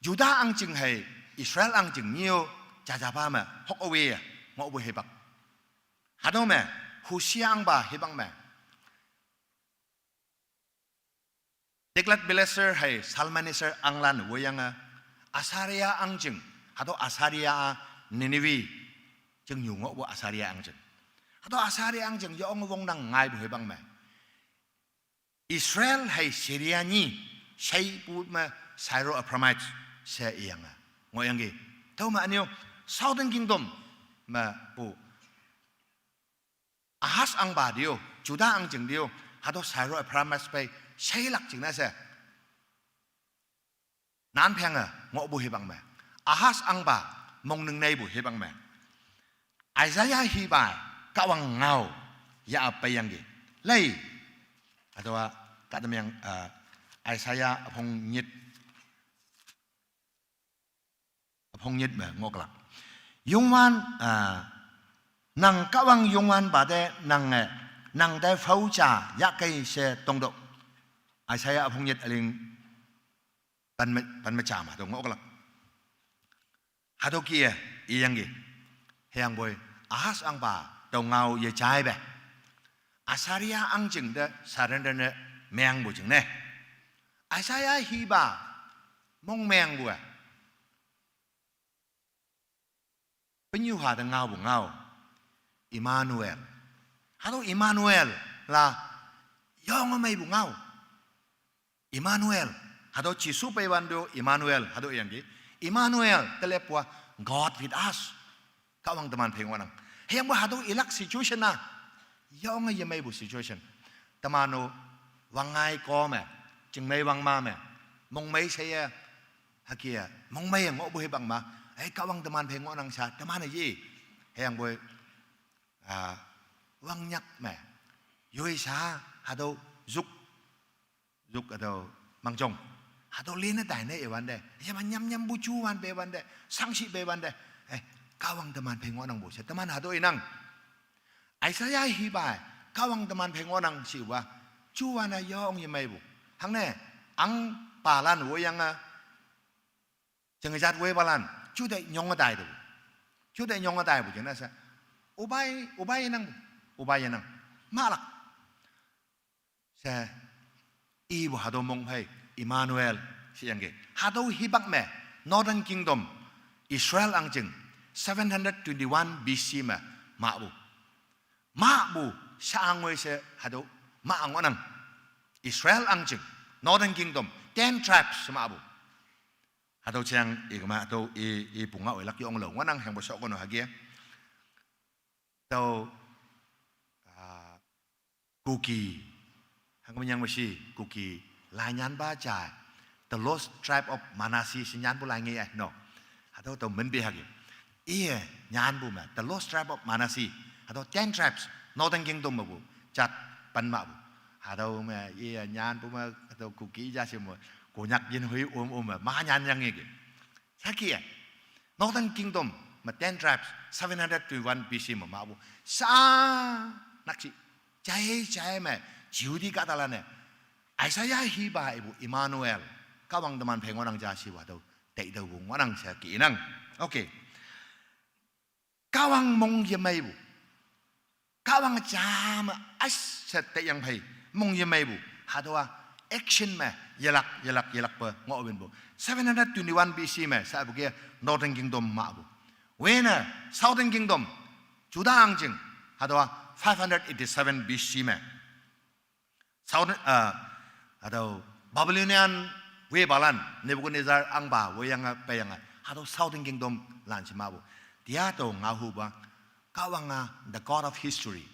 Juda ahngjing hei Israel ahngjing nyi-o jajapa me hok awe ngohpu hipak. Hatüo me Hosea ahngpa hipak me Tiglath-Pileser hei Shalmaneser ahnglan woiyange, Assyria ahngjing, hatüo Assyria-a Nineveh chingnyu ngohpu Assyria ahngjing. Hatüo Assyria ahngjing yonge wongnang ngaipu hipak me, Israel hei Syria nyi sheipu me Syro-Ephraimites she iyange ngohyangki. Tüome ünyo Southern Kingdom mepu Ahaz ahngpa te-o, Juda ahngjing te-o, hatüo Syro-Ephraimites phei sheilak jingne she nan phenge ngohpu hipak me, Ahaz ahngpa mong ningneipu hipak me Isaiah hipa Kahwang ngao ya-a peiyangki. Lei, hatüowa kahtamyang, ah, Isaiah üpong nyit, üpong nyit me ngohlak. Youngwan, ah, nang Kahwang Youngwanpa te nange, nang te phao ja yahkei she tongtüoh. Isaiah üpong nyit üling pen me, pen me ja me hatüo ngohlak. Hatüo kih-e iyangki. Hüyangpoi Ahaz ahngpa tüo ngao yejaipe Assyria ahngjing te surrender ne mengpu jingne, Isaiah hipa mong mengpu-e, penyu ha te ngaopu ngao, Emmanuel. Hatüo Emmanuel la yonge meipu ngao. Emmanuel, hatüo Jesu peiwante-o Emmanuel hatüo iyangki. Emmanuel teleppu-a, God with us. Kahwang teman phei ngohnang. Hüyangpoi hatüo ilak situation-a yonge yemeipu situation. Teman-o wangngai ko me, chingmei wangma me, mongmei sheye, hüke-e mongmei ngohpu hipak ma, ei, Kahwang teman phei ngohnang sha teman-e ye. Hüyangpoi, ah, wangnyak me, yoi sha, hatüo juk, juk hatüo mangjong, hatüo lene taine iwante, yema nyam nyampu juwan peiwante, shangshih peiwante, eh, Kahwang teman phei ngohnangpu she teman hatüo inang. Isaiah hipa-e Kahwang teman phei ngohnang shipa, juwan-a yong yemeipu. Hangne, ahngpalan woiyange, jingejat woipalan jute nyonge taipu, jute nyonge taipu jingne she, opai, opai yenangpu, opai yenang, mahlak she ipu hatüo mong phei, Emmanuel sheyangki. Hatüo hipak me Northern Kingdom, Israel ahngjing, seven hundred twenty-one B C me mahpu, mahpu sha-a ngoi she hatüo mah ngohnang. Israel ahngjing, Northern Kingdom, ten tribes mahpu. Hatüo jang ikema hatüo i, ipu ngao ilak yonglao ngohnang, hüyangpoi shokono hüke-e tüo, ah, Kuki, hangmenyang me shi, Kuki lai nyanpa ja, the lost tribe of Manasseh she nyanpu lai nge ai no. Hatüo tüo minpe hüke, iye nyanpu me the lost tribe of Manasseh, hatüo ten tribes, Northern Kingdom mepu jat pen mahpu. Hatüo me iye nyanpu me hatüo Kuki ja she me, Konyak yin hoi om om me ma nyanyangyeke. Hüke-e Northern Kingdom me ten tribes, seven hundred twenty-one B C me mahpu sha nakshih, jai jai me Jehudi kahtalan-e Isaiah hipa ipu Emmanuel, Kahwang teman phei ngohnang ja shipa tüo taitüopu ngohnang she kih inang. Okay, Kahwang mong yemeipu, Kahwang ja me as she taiyang phei mong yemeipu, hatüowa action me yelak yelak yelakpe ngohwinpu. Seven hundred twenty-one B C me shepu ke Northern Kingdom mahpu, wene Southern Kingdom, Judah ahngjing, hatüowa five hundred eighty-seven B C me South, ah, hatüo Babylonian wepalan, Nebuchadnezzar ahngpa woiyange peiyange hatüo Southern Kingdom lan she mahpu. Tiato ngaohupa, Kahwang-a the God of history,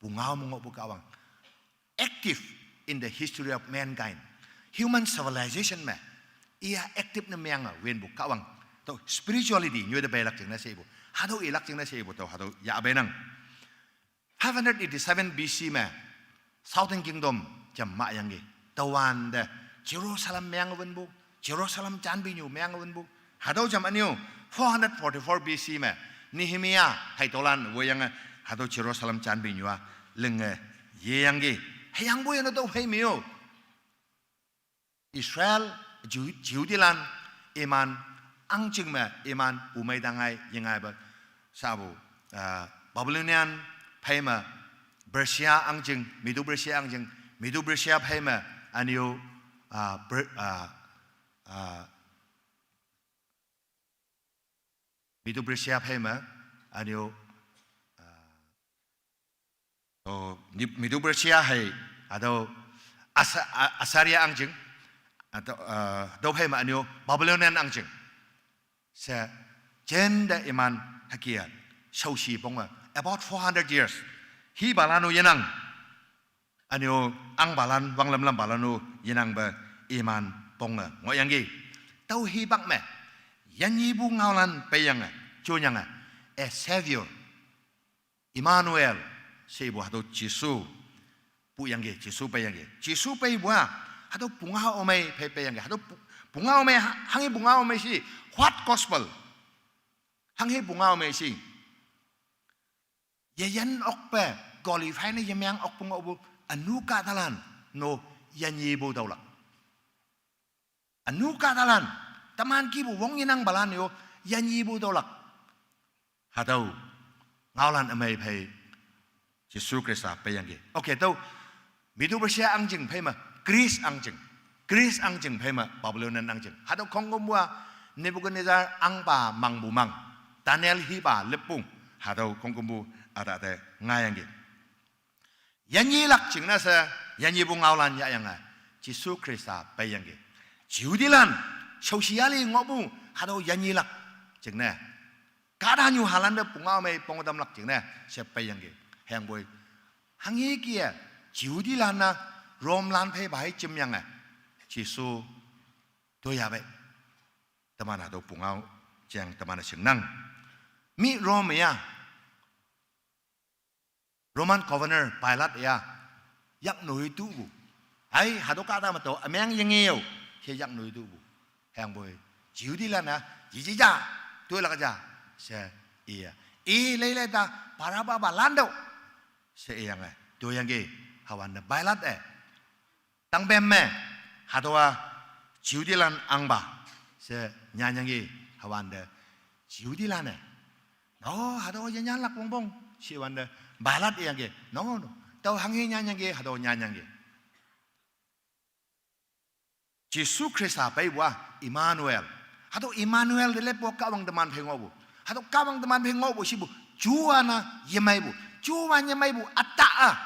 pungao me ngohpu Kahwang, active in the history of mankind, human civilization me iya active ne menge winpu Kahwang, tüo spirituality nyoi te peilak jingne she ipu, hatüo ilak jingne she ipu tüo hatüo yahpeinang. Five hundred eighty-seven B C me Southern Kingdom jam mahyangki. Tüowante Jerusalem menge winpu, Jerusalem janpinyu menge winpu. Hatüo jam ünyu four hundred forty-four B C me Nehemiah heitolan woiyange hatüo Jerusalem janpinyu-a linge yeyangki. Hüyangpoi yane tüo phei me-o Israel, Ju-, Jehudilan, iman ahngjing me iman pumei tangai yengaipe, shepu, ah, Babylonian phei me Persia ahngjing, Medo Persia ahngjing, Medo Persia phei me ünyu, ah, Per-, ah, ah, Medo Persia phei me ünyu, ah, oh, Ni-, Medo Persia hei, hatüo Asa-, A-, Assyria ahngjing, hatüo, ah, tüo phei me ünyu Babylonian ahngjing she jente iman hüke-a shaoshi ponge about four hundred years hipalan-o yenang. Ünyu ahngpalan, wanglam lampalan-o yenangpe iman ponge ngohyangki. Tüo hipak me Yanyipu ngaolan peiyange, jonyange, a Savior, Emmanuel, she ipu hatüo Jesu, puyangki, Jesu peiyangki. Jesu peipu-a, hatüo pungao ümei phei peiyangki. Hatüo pu-, pungao ümei ha-, hanghi pungao ümei she, what gospel? Hanghi pungao ümei she. Yeyan okpe, qualify ne yemeng okpu ngohpu, ünu kahtalan, no yanyipu taolak. Ünu kahtalan, teman kihpu wong yenangpalan yo, yanyipu taolak. Hatüo, ngaolan ümei phei, Jesu Khrista peiyangki. Okay, tüo, Medo Persia ahngching phei me, Greece ahngching. Greece ahngching phei me, Babylonian ahngching. Hatüo khongkümpu-a, Nebuchadnezzar ahngpa mangpu mang. Daniel hipa lüppung. Hatüo khongkümpu, üta te, ngaiyangki. Yanyilak jingne she, yanyipu ngaolan yahyange, Jesu Khrista peiyangki. Jehudilan, shaoshi yali ngohpu, hatüo yanyilak jingne. Kahtanyuhalante pungao mei pong tamlak jingne, she peiyangki. Hüyangpoi, hanghi kih-e, Jehudilan-a, Romelan phei phei jimyange, Jesu toiya pei. Teman hatüo pungao, jeng teman-e shingnang. Mi Rome ya, Roman governor Pilate ya, yaknoi tupu. Hai, hatüo kahta me tao, ümeng yenge yo, she yaknoi tupu. Hüyangpoi, Jehudilan-a, jiji ja, toilak ja, she iya. I leilei ta, Barabba pa lantüoh, she iyange, toiyangki, hüwante Pilate-e. Tangpem me, hatüowa Jehudilan ahngpa, she nyanyangki hüwante Jehudilan-e. No, hatüowa yenyanlak wongpong, she wante Pilate iyangki. No, no. Tao hanghi nyanyangki, hatüo nyanyangki. Jesu Khrista peipu-a Emmanuel. Hatüo Emmanuel te leppu Kahwang teman phei ngohpu. Hatüo Kahwang teman phei ngohpu shipu, juwan-a yemeipu. Juwan yemeipu üta-a.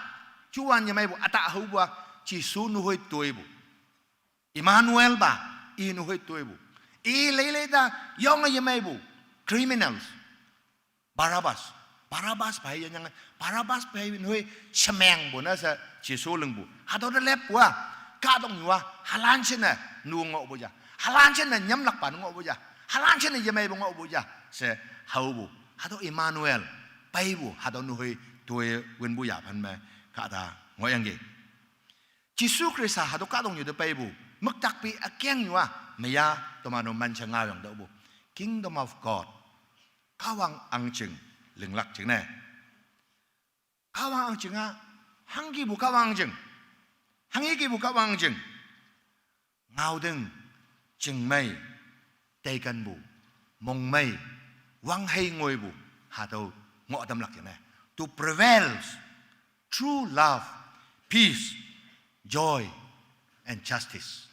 Juwan yemeipu üta haopu-a, Jesu nuhoi toipu. Emmanuel pa, i nuhoi toipu. I leilei ta, yonge yemeipu, criminals. Barabbas. Barabbas phei yenyange, Barabbas phei nuhoi shemengpu ne she Jesu lingpu. Hatüo te leppu-a, kahtoknyu-a, halan shinne nu ngohpu ja. Halan shinne nyamlakpa nu ngohpu ja. Halan shinne yemeipu ngohpu ja, she haopu. Hatüo Emmanuel, peipu, hatüo nuhoi toi winpu yaphan me, kahta ngohyangki. Jesu Khrista hatüo kahtoknyu te peipu, müktakpi ükengnyu-a, meya toman-o manshe ngaoyang tüohpu. Kingdom of God. Kahwang ahngching linglak jingne. Kahwang ahngching-a, hangkipu Kahwang ahngching. Hangkipu Kahwang ahngching. Ngaoting, chingmei, teikenpu, mongmei, wanghei ngoipu, hatüo ngoh tamlak jingne. To prevail through love, peace, joy, and justice.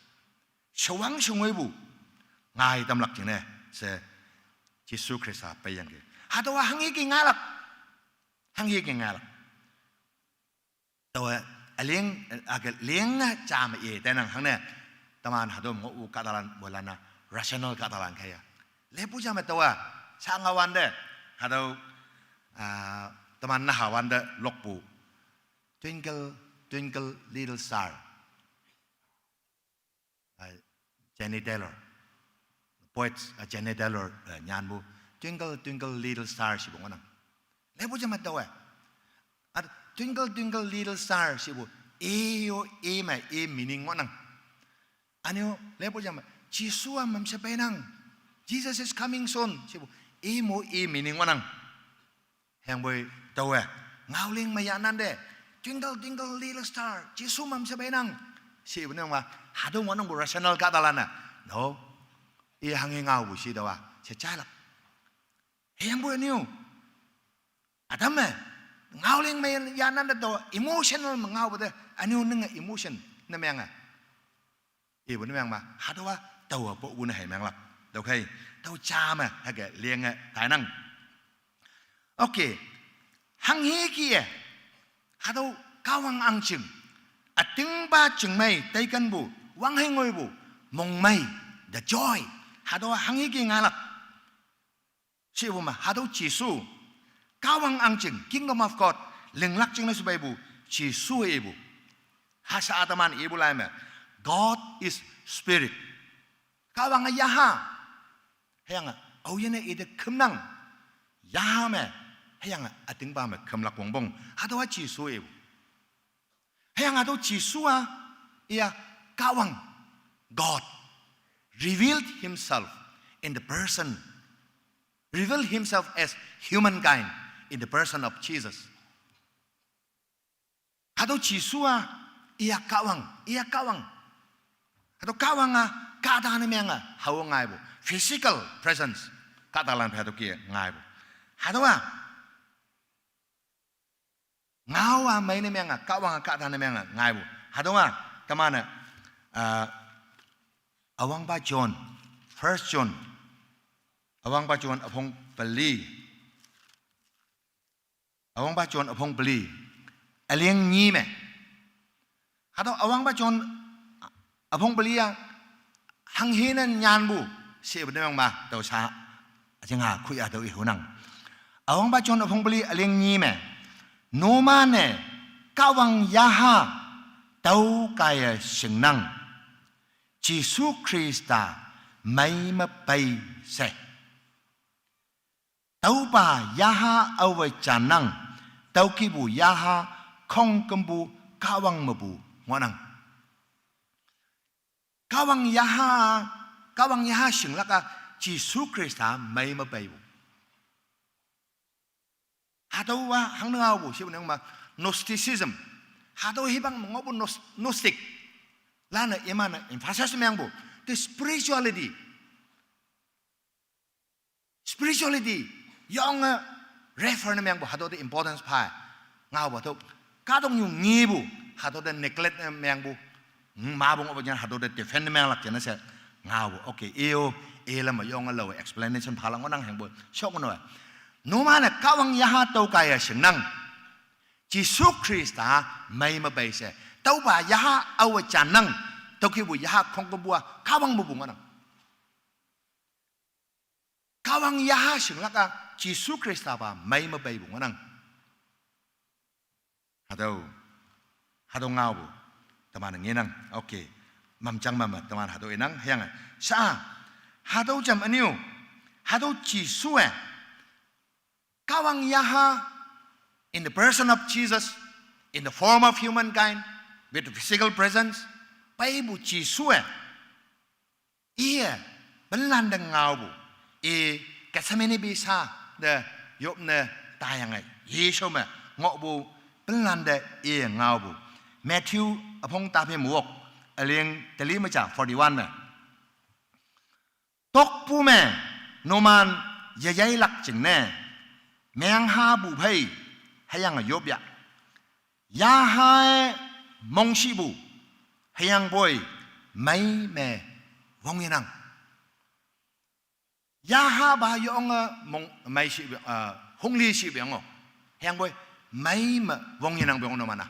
Shewang shengoipu, ngai tamlak jingne, she Jesu Khrista peiyangki. Hatüowa hanghi ki ngailak. Hanghi ki ngailak. Taowe, üling, ake ling jame i tenang hangne, teman hatüo ngoh-u kahtalan moilan-a, rational kahtalan kaiye. Lepu jame taowe, sha ngawante, hatüo, ah, teman nahawante lokpu. Twinkle, twinkle, little star. Ah, Jenny Taylor. Poets, ah, Jenny Taylor, eh, nyanpu. Twinkle, twinkle, little star, shipu ngohnang. Lepu jame taowe. Ah, twinkle, twinkle, little star, shipu. I yo, i me, i meaning ngohnang. Ünyo, lepu jame, Jesu-a mamshe peinang. Jesus is coming soon, shipu. I mo, i meaning ngohnang. Hüyangpoi taowe, ngaoling me yahnante, twinkle, twinkle, little star, Jesu mamshe peinang, shipu nengma, hatüo ngohnangpu rational kahtalan-a. No. I hanghi ngaopu shi taowa, she jailak. Hüyangpoi ünyo. Ütam me, ngaoling me yahnante tao emotional me ngaopu te, ünyo ninge emotion ne menge. Ipu ne mengma, hatüowa, taowa popu ne hei menglak. Tüokhei, tüo jame, hüke linge tainang. Okay, hanghi kih-e, hatüo Kahwang ahngching, ütingpa chingmei, teikenpu, wanghei ngoipu, mongmei, the joy, hatüowa hanghi ki ngailak. Shipu me, hatüo Jesu, Kahwang ahngching, Kingdom of God, linglak jingne shepeipu, Jesu ipu. Hasha teman ipu lai me, God is spirit. Kahwange yaha. Hüyange aoyinne ite kümnang. Yaha me, hüyange ütingpa me kümlak wongpong. Hatüowa Jesu ipu. Hüyange hatüo Jesu-a, iya Kahwang, God, revealed himself in the person, revealed himself as humankind in the person of Jesus. Hatüo Jesu-a, iya Kahwang, iya Kahwang. Hatüo Kahwang-a, kahta ne menge, hao ngaipu. Physical presence. Kahtalan phei hatüo ke ngaipu. Hatüowa, ngao-a mei ne menge, Kahwang-a kahta ne menge, ngaipu. Hatüowa, teman-e, ah, Üwangpa John, First John, Üwangpa John üpong peli. Üwangpa John üpong peli. Üling nyi me. Hatüo Üwangpa John üpong peli-a hanghe ne nyanpu, shepu ne mengma, tao sha, üjing-a khuya tao ihunang. Üwangpa John üpong peli üling nyi me. Numan-e Kahwang yaha tüo kaiye shingnang. Jesu Khrista mei me pei she. Tüopa yaha aowe jannang, tüokihpu yaha khongkümpu Kahwang mepu ngohnang. Kahwang yaha, Kahwang yaha shinglak-a Jesu Khrista mei me peipu. Hatüowa hangne ngaopu, shepu nengma Gnosticism. Hatüo hipang me ngohpu Gnos-, Gnostic. Lane iman-e emphasis mengpu. The spirituality. Spirituality, yonge refer ne mengpu hatüo te importance phei. Ngaopu hatüo, kahtoknyu ngepu, hatüo te neglect ne mengpu. Hmm, mapu ngohpu jan hatüo te defend ne menglak jane she. Ngaopu, okay, iyo, ilam me yonge laowe explanation phalak ngohnang hengpu, shok ngoh-e. Numan-e Kahwang yaha tüo kaiye shingnang. Jesu Khrista mei me pei she. Tüopa yaha aowe jannang. Tüokihpu yaha khongkümpu-a Kahwang mepu ngohnang. Kahwang yaha shinglak-a Jesu Khrista pa mei me peipu ngohnang. Hatüo, hatüo ngaopu, teman ngenang, okay. Mamjang mame, teman hatüo inang, hüyange. Sha, hatüo jam ünyu, hatüo Jesu-e, Kahwang yaha, in the person of Jesus, in the form of humankind, with the physical presence, peipu Jesu-e, iye, penlante ngaopu, i Gethsemane bisa te yopne taiyange, Jesu me ngohpu penlante iye ngaopu. Matthew üpong taphei me wok, üling teli me ja forty-one me. Tokpu me numan yeyeilak jingne, menghapu phei, hüyange yop ya. Yaha-e mongshipu, hüyangpoi mei me wongyenang. Yaha pa yonge mong mei shi, ah, hongli shipu yang-o. Hüyangpoi mei me wongyenangpu yang numan-a.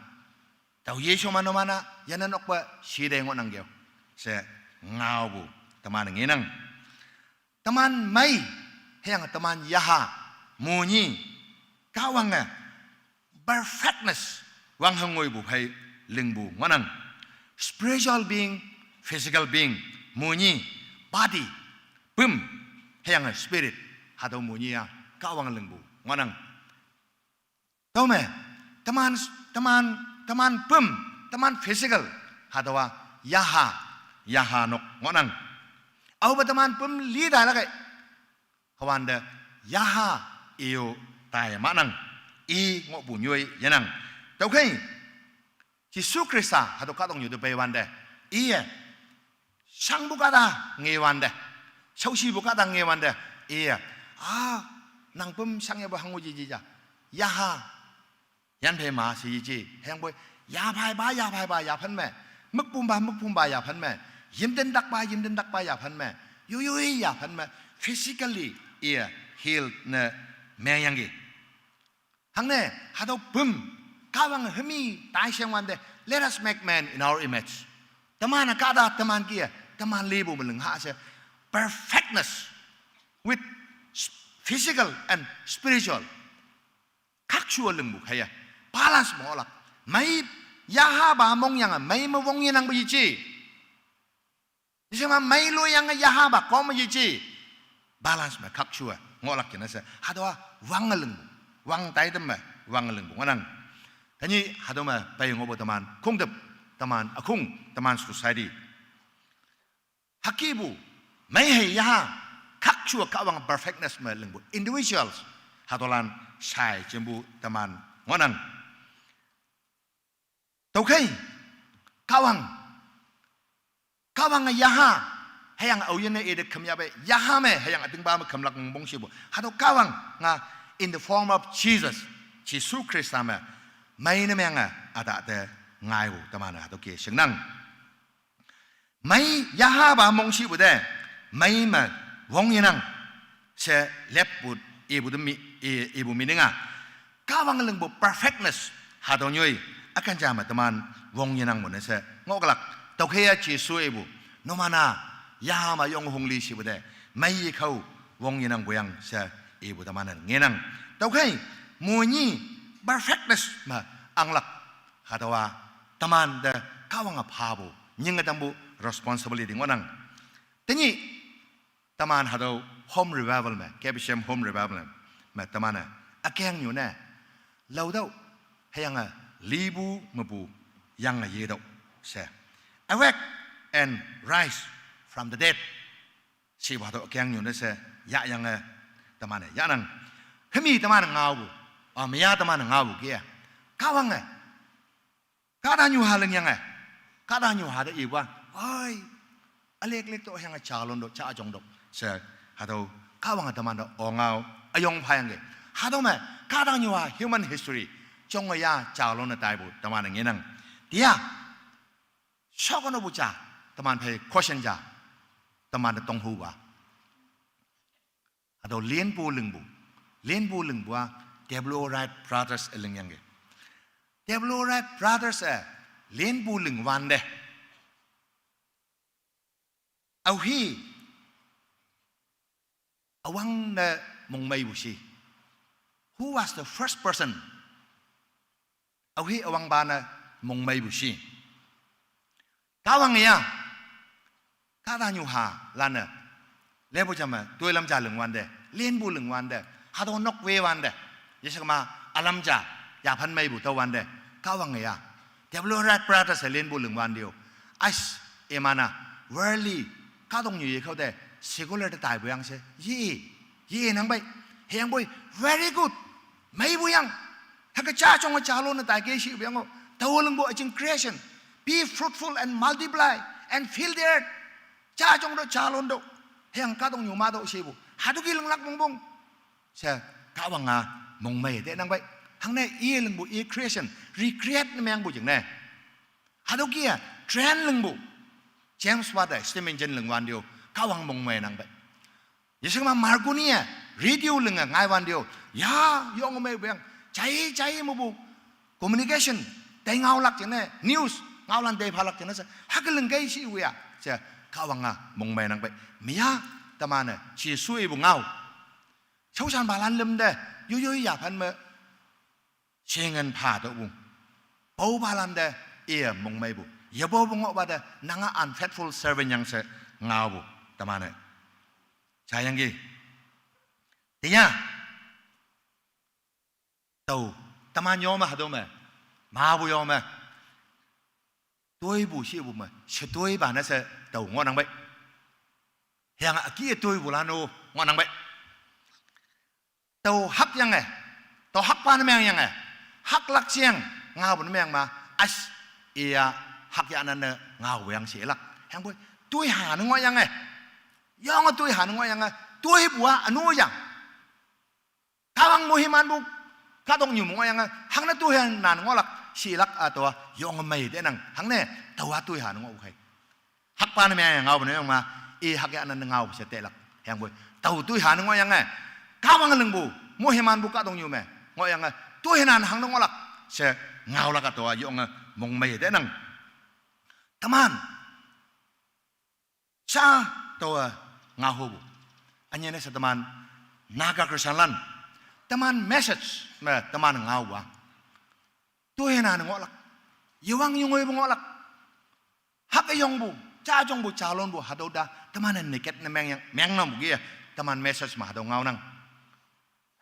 Tao Jesu me numan-a, yanan okpe shite ngohnang keo. She ngaopu, teman ngenang. Teman mei, hüyange teman yaha, monyi, Kahwange, perfectness, wanghe ngoipu phei lingpu ngohnang. Spiritual being, physical being, monyi, body, püm, hüyange spirit, hatüo monyi-a, Kahwange lingpu ngohnang. Tüome, teman, teman, teman püm, teman physical, hatüowa yaha, yaha nok ngohnang. Aope teman püm li tailak ei. Hüwante yaha iyo tai mahnang. I ngohpu nyoi yenang. Tüokhei, Jesu Khrista hatüo kahtoknyu te peiwante, iye shangpu kahta ngewante, shaoshipu kahta ngewante, iye, a, nang püm shangyapu hango yeji ja, yaha, yanphei ma she yeji, hüyangpoi, yaphaipa, yaphaipa yaphan me, mükpumpa, mükpumpa yaphan me, yimtentakpa, yimtentakpa yaphan me, yoiyoi yaphan me, physically, iye, healed ne mengyangki. Hangne, hatüo püm, Kahwang hemi taisheng wante, let us make man in our image. Teman-e kahta, teman kih-e, teman lipu me lingha she, perfectness with s-, physical and spiritual. Khakshuwe lingpu khaiye, balance me ngohlak. Mei, yahapa mongyange, mei me wongyenangpu yeji. Yeshema mei loyange yahapa kome yeji. balance me khakshu-e ngohlak jingne she, hatüowa wange lingpu, wang taitam me wange lingpu ngohnang. Tenyih hatüo me pei ngohpu teman khongtüp, teman ükhong, teman society, hükihpu, mei hei yaha, khakshu-e Kahwang perfectness me lingpu individuals, hatüolan shai jimpu teman ngohnang. Tüokhei, Kahwang, Kahwange yaha, hüyange aoyinne ite khümyapei yaha me hüyange ütingpa me khümlak mongpong shipu, hatüo Kahwang nga, in the form of Jesus, Jesu Khrista me, mei ne menge ütah te ngaipu teman-e hatüo ke shingnang. Mei yahapa mongshipu te, mei me wong yenang she leppu, ipu te mi, i, ipu meaning-a, Kahwang lingpu perfectness, hatüo nyoi üken ja me teman wong yenangpu ne she ngohlak. Tüokhei-a Jesu ipu, numan-a yaha me yong hongli shipu te, mei yekhao wong yenangpu yang she ipu teman-e ngenang. Tüokhei, monyi perfectness me anglak, hatüowa teman te Kahwange phapu, nyinge tampu responsibility ngohnang. Tenyih, teman hatüo home revival me, K B C M home revival me teman-e ükengnyu ne, laotüoh, hüyange lipu mepu yange yetüoh she, Awake and rise from the dead, shipu hatüo ükengnyu ne she yahyange teman-e yahnang. Hümi teman-e ngaopu, a, meya teman-e ngaopu ke-a, Kahwange kahtanyuha lingyange, kahtanyuha te ipu-a, oi, ülick lick to hüyange jalon to, jajong to she, hatüo Kahwange teman te ongao üyong phayangki. Hatüo me kahtanyuha human history jonge ya jalon ne taipu teman-e ngenang. Tia, shokonopu ja, teman phei question ja, teman te tonghupa, hatüo linpu lingpu, linpu lingpu-a, W Wright Brothers-e lingyangki. W Wright Brothers-e linpu lingwante, aohi üwangne mongmeipu shi. Who was the first person? Aohi üwangpa ne mongmeipu shi. Kahwange ya, kahtanyuhalan-e, lepu jam me toilam ja lingwante, linpu lingwante, hatüo nok wewante, yeshekma ülam ja yaphan meipu tüowante, Kahwange ya, W Wright Brothers-e linpu lingwante-o, as, iman-a, worldly, kahtoknyu yekhao te, secular te taipu yang she ye, yenangpei, hüyangpoi, very good, meipu yang, hüke jajong jalon ne taike shipu yang-o, taowe lingpu üjing creation, be fruitful and multiply and fill the earth, jajong to jalon to, hüyange kahtoknyu ma to shipu, hatüo ki linglak mongpong she, Kahwang-a mongmei tenangpei. Hangne i lingpu i creation, recreate ne mengpu jingne, hatüo ki-a trend lingpu, James Watt-e steam engine lingwante-o, Kahwang mongmei nangpei. Yeshekma Marconi-e radio linge ngaiwante-o, ya, yonge meipu yang, jai jai mepu communication tei ngaolak jingne, news ngaolan tei phalak jingne she, hüke lingkei shipu ya she, Kahwang-a mongmei nangpei. Meya, teman-e Jesu ipu ngao, shaoshanpalan lüm te, yoiyoi yaphan me shingen pha tüohpu, paopalan te iye mongmeipu, yepopu ngohpa te, nange unfaithful servant yang she ngaopu, teman-e jayangki. Teya, tao, teman yo me hatüo me, mapu yo me, toipu shepu me shetoipa ne she tao ngohnangpei. Hüyange üki toipulan-o ngohnangpei. Tao hakyange, tao hakpa ne mengyange, haklak jeng ngaopu ne meng ma, as, iya, hakyahnan ne ngaopu yang shelak. Hüyangpoi, toiha ne ngohyange, yonge toiha ne ngohyange, toipu-a ünu yang, Kahwang moimanpu, kahtoknyu me ngohyange, hangne toiha nan ngohlak, shelak hatüowa yonge mei tenang, hangne, taowa toiha ne ngohpu khei. Hakpa ne meng ngaopu ne yong ma, i hakyahnan ne ngaopu she telak. Hüyangpoi, tao toiha ne ngohyange, Kahwang lingpu, moimanpu kahtoknyu me ngohyange, toiha nan hangne ngohlak she ngaolak hatüowa yonge mongmei tenang. Teman sha taowe ngaohupu. Ünyene she teman Naga Christianlan, teman message me teman ngaopu-a, toiha nan ngohlak, yewang yengoipu ngohlak, hüke yongpu, jajongpu, jalonpu, hatüo te teman-e neglect ne mengyang, mengnapu ki-e, Teman message me hatüo ngaonang.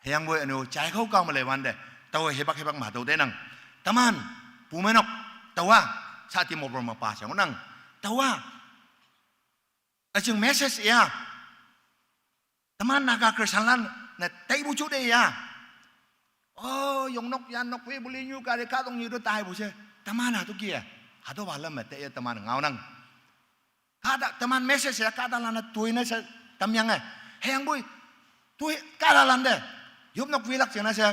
Hüyangpoi üne-o jaikhao kao me leiwante, taowe hipak hipak me hatüo tenang. Teman, pumeinok, taowa, sa Dimapur me pa she ngohnang. Taowa, üjing message ya. Teman Naga Christianlan-e taipu ju te ya. Oh, yongnok yannok wepu linyu kate kahtoknyu te taipu she. Teman hatüo kih-e, hatüopa lam me taiye teman ngaonang. Kahta teman message ya kahtalan-e toine she tamyange. Hüyangpoi, toi kahtalante yopnok wilak jingne she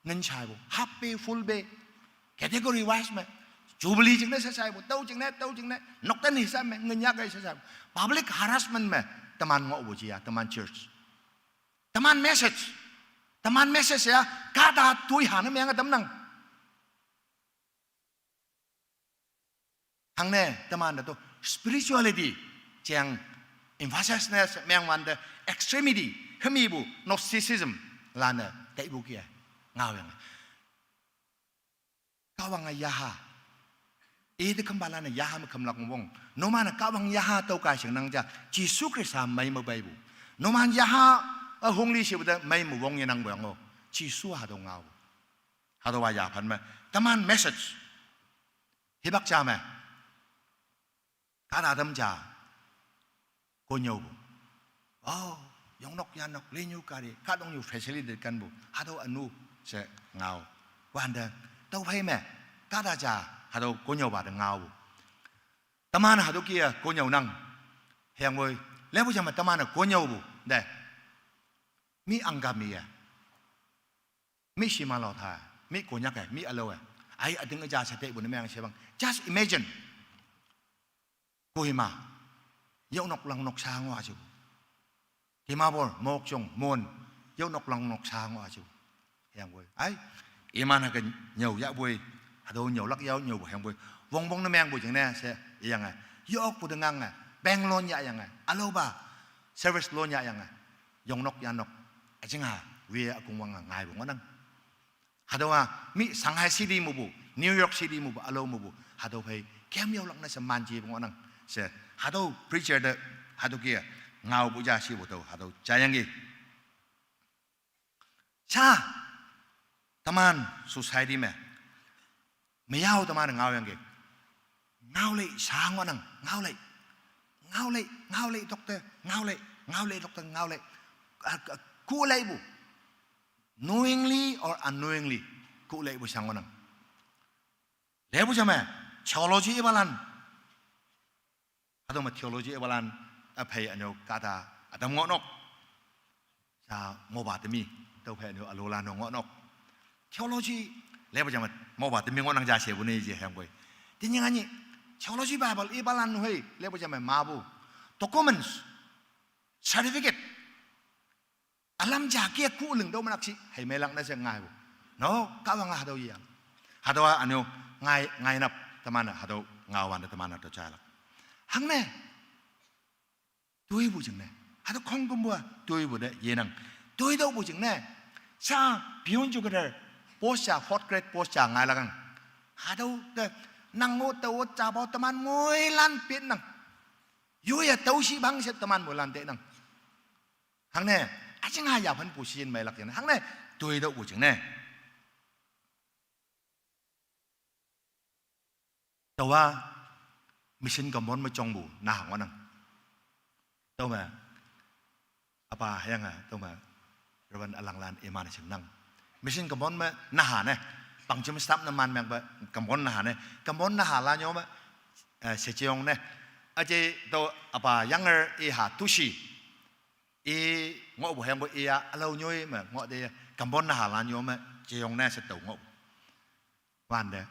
ngin shaipu half pay, full pay, category wise me. Jubilee jingne she shaipu, tüo jingne, tüo jingne, nokten hisab me ngin yahkei she shaipu. Public harassment me teman ngohpu jiya, teman church. Teman message. Teman message ya kahta toi hane menge tamnang. Hangne teman te tüo spirituality jeng emphasis ne mengwante extremity, hümipu Gnosticism lan-e taipu kih-e ngaoyange. Kahwange yaha. Ite khempalan-e yaha me khümlak wong. Numan-e Kahwang yaha tüo kai shingnang ja, Jesu Khrista mei me peipu. Numan yaha, eh, hongli shepu te mei me wong yenangpu yang-o. Jesu hatüo ngao. Hatüowa yaphan me, teman message. Hipak ja me, kahta tam ja, konyüopu. Oh, yongnok yannok, linyu kate, kahtoknyu facility kenpu, hatüo ünu she ngao. Wante, tüophei me, kahta ja, hatüo konyüopa te ngaopu. Teman hatüo kih-e konyüonang. Hüyangpoi, lepu ja me teman-e konyüopu te, mi Angami-e, mi Shima Lotha, mi Konyak-e, mi ülao-e, ai üting üja she teipu ne meng shepang. Just imagine. Kohima, yongnok langnok sha ngoh ajipu. Dimapur, Mokokchung, Mon, yongnok langnok sha ngoh ajipu. Hüyangpoi, ai, iman-e ke nyüo yahpoi, hatüo nyüolak yao nyüopu hüyangpoi, wongpong ne mengpu jingne she, iyange, yokpu te ngange, bank loan yahyange, ülaopa, service loan yahyange, yongnok yannok, üjinga, we ükongwange ngaipu ngohnang. Hatüowa mi Shanghai City mepu, New York City mepu, ülao mepu, hatüo phei kem yaolak ne she manjepu ngohnang. She, hatüo preacher te, hatüo kih-e, ngaopu ja shipu tüo, hatüo jayangki. Sha, teman society me, meyao teman ngaoyangki. Ngaolei sha ngohnang, ngaolei. Ngaolei, ngaolei tokte, ngaolei, ngaolei tokte, ngaolei. Ah, ah, kuleipu. Knowingly or unknowingly, kuleipu sha ngohnang. Lepu ja me, theology ipalan. Hatüo me theology ipalan, üphei üne-o kahta ütam ngohnok. Sha mopa temi, tüophei üne-o ülolan-o ngohnok. Theology, lepu ja me, mopa temi ngohnang ja shepu ne je hüyangpoi. Tenyih nganyih, theology Bible ipalan hei, lepu ja me mapu. Documents, certificate. Ülam ja kih-e kuling tüo menak shi, hei meilak ne she ngaipu. No, Kahwange hatüo yang. Hatüowa üne-o ngai, ngainap teman-e, hatüo ngaowante teman-e tüo jailak. Hangne, toipu jingne. Hatüo khongkümpu-a toipu te yenang. Toitüopu jingne. Sha, peon jugader, post ja, fourth grade post ja ngailakang. Hatüo te, nang-o, tao-o, japao teman moilan petnang. Yoiye tüo shipang she teman moilan tenang. Hangne, üjinga yaphan position meilak jingne. Hangne, toitüopu jingne. Taowa, mission kambon me jongpu naha ngohnang. Tüome, üpa hüyange, tüome, Reverend Ülanglan iman-e shingnang. Mission kambon me naha ne, Pangjim staff ne man mengpe, kambon naha ne, kambon nahalan yo me, eh, she jeyong ne. Üje tüo üpa younger iha Tushi. I ngohpu hüyangpoi iya ülao nyoi me ngoh te kambon nahalan yo me jeyong ne she tao ngoh. Wante,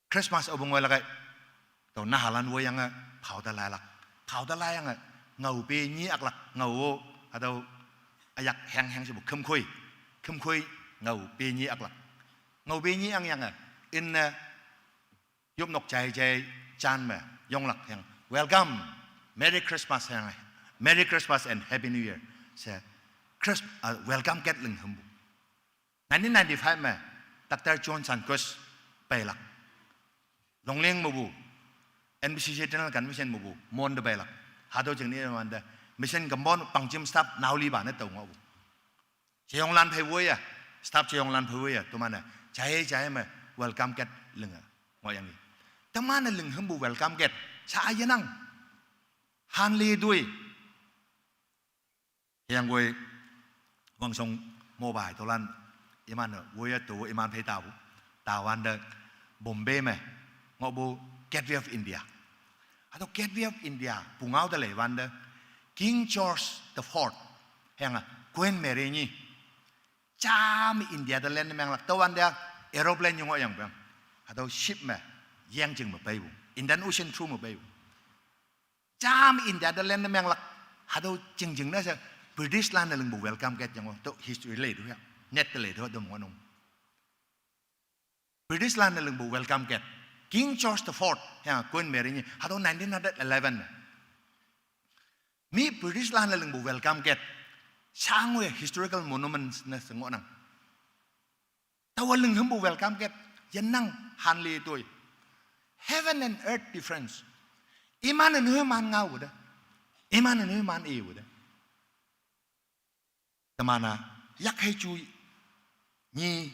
Christmas aopu ngoilak ei. Tüo nahalan woiyange phao te lailak. Phao te laiyange, ngao pe nyi aklak, ngao-o, hatüo üyak heng heng shepu khümkhoi. Khümkhoi ngao pe nyi aklak. Ngao pe nyi angyange, inne yopnok jai jai jan me yonglak hüyange, Welcome, Merry Christmas hüyange, Merry Christmas and Happy New Year she Christ-, ah, welcome kat ling hümpu. Nineteen ninety-five me, Doctor John Sanquist peilak. Longleng mepu, N B C C General Convention mepu, Mon te peilak. Hatüo jingne wante, mission kembon pangjim staff naolipa ne tao ngohpu. Jeyonglan phei woiye, staff jeyonglan phei woiye, toman-e, jai jai me welcome gate linge, ngohyangki. Teman-e ling hümpu welcome gate, sha yenang. Hanle toi. Hüyangpoi, Wangshong mobai tolan, iman-e, woiye to iman phei tapu. Tawante, Bombay me, ngohpu Gateway of India. Hatüo Gateway of India, pungao te leiwante, King George the Fourth, hüyange, Queen Mary nyi. Jam India te len menglak, tüowante, aeroplane nyi ngohyangpeng. Hatüo ship me, yeng jing me peipu. Indian Ocean through me peipu. Jam India te len menglak, hatüo jingjing ne she, British lan-e lingpu welcome gate yang-o, tüo history leitüoh ya, net te leitüoh, tüo ngohnang. British lan-e lingpu welcome gate, King George the Fourth, ya, Queen Mary nyi, hatüo nineteen hundred eleven me. Mi British lan-e lingpu welcome gate, shangwe historical monuments ne she ngohnang. Taowa ling hümpu welcome gate, yenang hanle toi. Heaven and earth difference. Iman-e numan ngaopu te. Iman-e numan ipu te. Teman-a, yak hei ju nyi,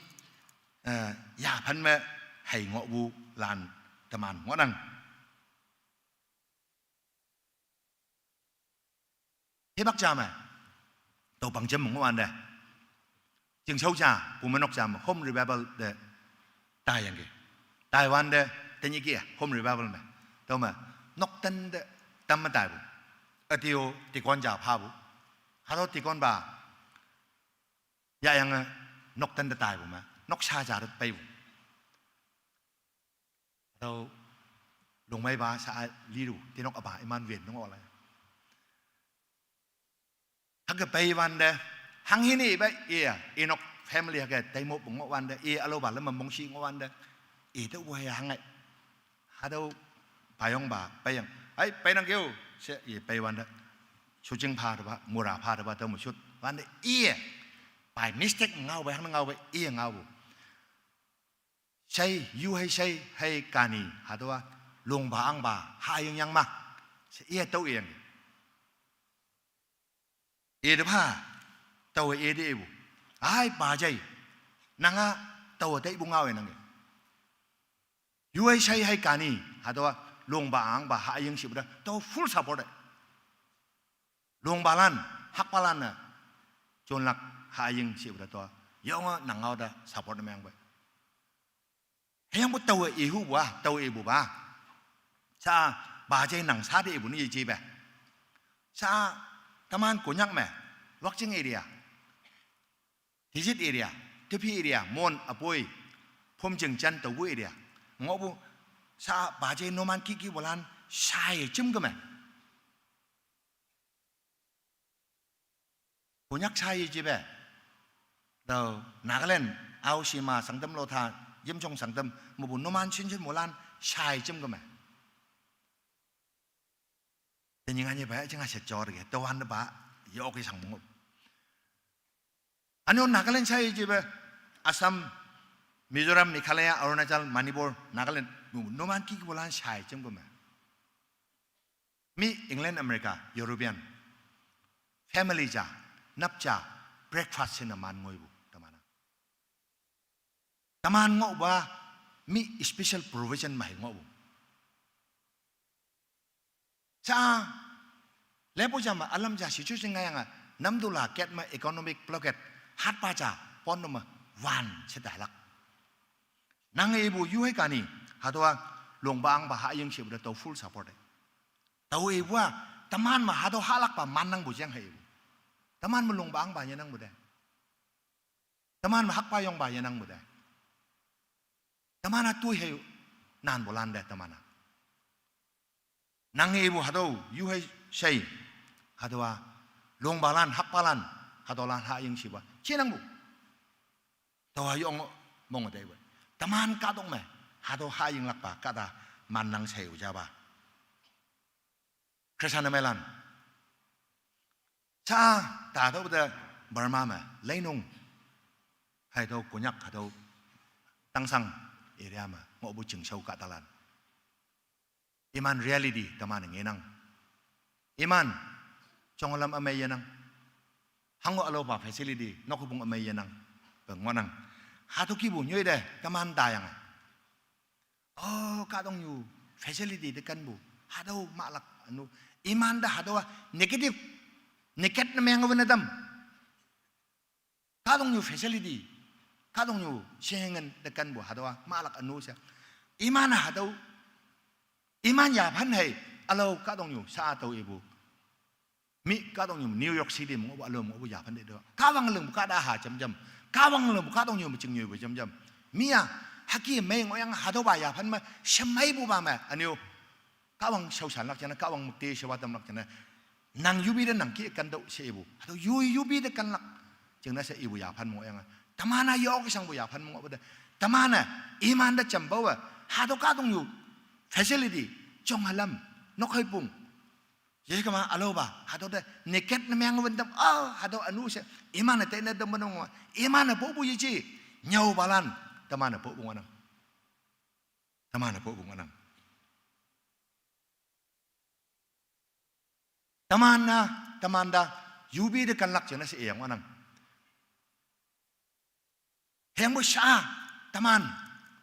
eh, yaphan me hei ngohpu lan teman ngohnang. Hipak ja me, tao pangjim me ngohwante. Chingshao ja, pumenok ja me, home revival te, taiyangki. Taiwante, tenyih kih-e, home revival me. Tüome, nokten te, tamme taipu. Üte-o, deacon ja phapu. Hatüo deaconpa, yahyange, nokten te taipu me, noksha ja te peipu. Hatüo, longmeipa sha-a litu, tinok üpa iman win ngohlak. Hüke peiwante, hanghi ni pei, iye, inok family hüke taimo ngohwante, i ülaopa lam me mongshih ngohwante, i te wei hangai. Hatüo, payongpa, peiyang, ai, peinang keo, she, i peiwante. Shujing pha tepa, mura pha tepa, tüome shut, wante, iye, by mistake ngao pei, hang ngao pei, iye ngaopu. Shei, yu hei shei, hei kani, hatüowa, longpa ahngpa, haying yang ma. She iye tüo iyang. Ite pha, taowe ite ipu. Ai, pa jai. Nanga, taowe taipu ngaowe nange. Yu hei shei hei kani, hatüowa, longpa ahngpa, haying shipu te, tao full support-e. Longpalan, hakpalan-e, jonlak haying shipu te tao, yonge nang ngao te support ne mengpe. Hüyangpu taowe ihupu-a, taowe ipupa. Sha, pa jai nang sha te ipu ne yejepe. Sha, teman Konyak me, Wakching area, Tizit area, Tepi area, Mon, Aboi, Phomching, Jan, Tobu area. Ngohpu, sha, pa jai numan kih kihpulan, shaiye jim keme. Konyak shaiye jipe. Tüo Nagaland, Ao Shima, Sangtam Lotha, Yimchong Sangtam, mepu numan shinshin molan, shai jim keme. Tenyih nganye pa, jinga she jor ke, tüowante pa, yoke shang ngoh. Üne-o Nagaland shaiye jipe, Assam, Mizoram, Meghalaya, Arunachal, Manipur, Nagaland, mepu numan kih kihpulan shai jim keme. Mi England, America, European, family ja, nap ja, breakfast shinne man ngoipu, teman-a. Teman ngohpu-a, mi special provision me hei ngohpu. Sha, lepu ja me, ülam ja situation ngaiyange, namtola ket me economic blockade, hatpa ja, pon me, wan, she tailak. Nange ipu yu hei kani, hatüowa, longpa ahngpa haying shipu te tao full support-e. Tao ipu-a, teman me hatüo hahlakpa mannangpu jeng hei ipu. Teman me longpa ahngpa yenangpu te. Teman me hakpa yongpa yenangpu te. Teman-a toi hei nanpulan te teman-a. Nange ipu hatüo, yu hei shei, hatüowa, longpalan, hakpalan, hatüolan haying shipu-a, jinangpu. Taowa yong mong teipu. Teman kahtok me, hatüo hayinglakpa kahta mannang shei-o japa. Christian ne meilan. Sha, tatüo te Burma me, Leinong. Hatüo Konyak, hatüo Tangsang area me, ngohpu chingshao kahtalan. Iman reality teman-e ngenang. Iman, chong lam amei yenang. Hango aloba facility, nok bung amei yenang. Pe ngohnang. Hatüo kihpu nyoi te, teman tayange. Oh, kahtoknyu facility te kenpu. Hatüo mahlak ünu. Iman te hatüowa negative. Negative ne meng wün ütam. Kahtoknyu facility, kahtoknyu shengen te kenpu hatüowa mahlak ünu she. Iman-e hatüo, iman yaphan hei, ülao kahtoknyu sha tüo ipu. Mi kahtoknyu New York City me ngohpu ülao me ngohpu yaphan te tüo. Kahwang lingpu kahta ha jamjam. Kahwang lingpu kahtoknyu me chingnyoipu jamjam. Mi-a, hüke mei ngohyang hatüopa yaphan me, shemeipupa me, ünyu. Kahwang shaoshanlak jingne, Kahwang mükte shewa tamlak jingne. Nang yupi te nang kih kentüoh she ipu. Hatüo yoi yupi te kenlak. Jingne she ipu yaphan me ngohyange. Teman-a yok shangpu yaphan me ngohpu te. Teman-e, iman te jampaowe. Hatüo kahtoknyu facility, jong halam, nok heipung. Yekema ülaopa, hatüo te negative ne meng wün tam, ah, hatüo ünu she, iman-e tene tam nong, iman-e popu yeji, nyüopalan, teman-e popu ngohnang. Teman-e popu ngohnang. Teman-a, teman te, yupi te kenlak jingne she iyang ngohnang. Hüyangpu sha, teman,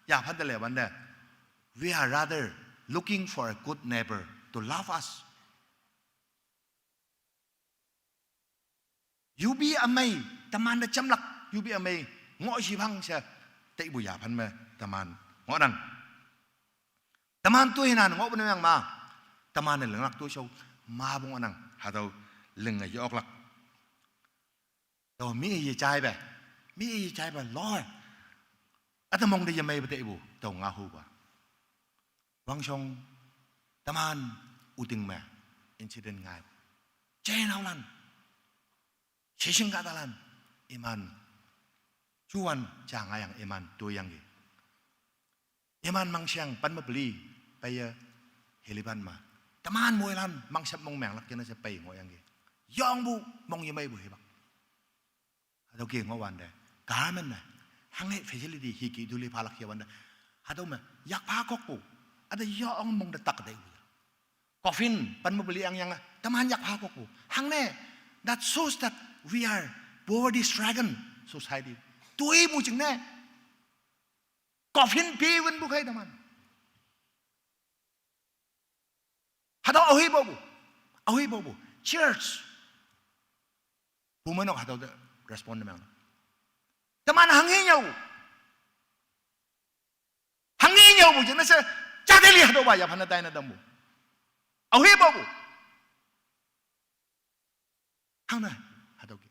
yaphan te le wante. We are rather looking for a good neighbor to love us. Yupi ümei, teman te jamlak, yupi ümei, ngoh shipang she, teipu yaphan me, teman, ngohnang. Teman toinan ngohpu ne meng ma, teman-e linglak toishao, mapu ngohnang, hatüo linge yoklak. Tüo mi yejaipe, mi yejaipe loi. Üte mong te yemeipe teipu, tüo ngaohupa. Wangshong, teman, üting me, incident ngai. Jeinaolan, sheshing kahtalan, iman, juwan ja ngaiyang iman toiyangki. Iman mangsheng pen me peli, peiye, hilipan ma. Teman moilan, mangshap mong menglak jingne she pei ngohyangki. Yongpu, mong yemeipu hipak. Hatüo ke ngohwante, government ne, hange facility hiki tuli phalak yewante. Hatüo me, yakpha kokpu, üte yong mong te tak teipu. Coffin, pen me peli angyange, teman yakpha kokpu. Hangne, that shows that we are poverty stricken society. Toipu jingne. Coffin pe wünpu khei teman. Hatüo aohipapu. Aohipapu. Church. Bumeinok hatüo te respond ne meng. Teman hanghe nyüo. Hanghe nyüopu jingne she, jateli hatüopa yaphan ne taine tampu. Aohipapu. Hangne, hatüo ke.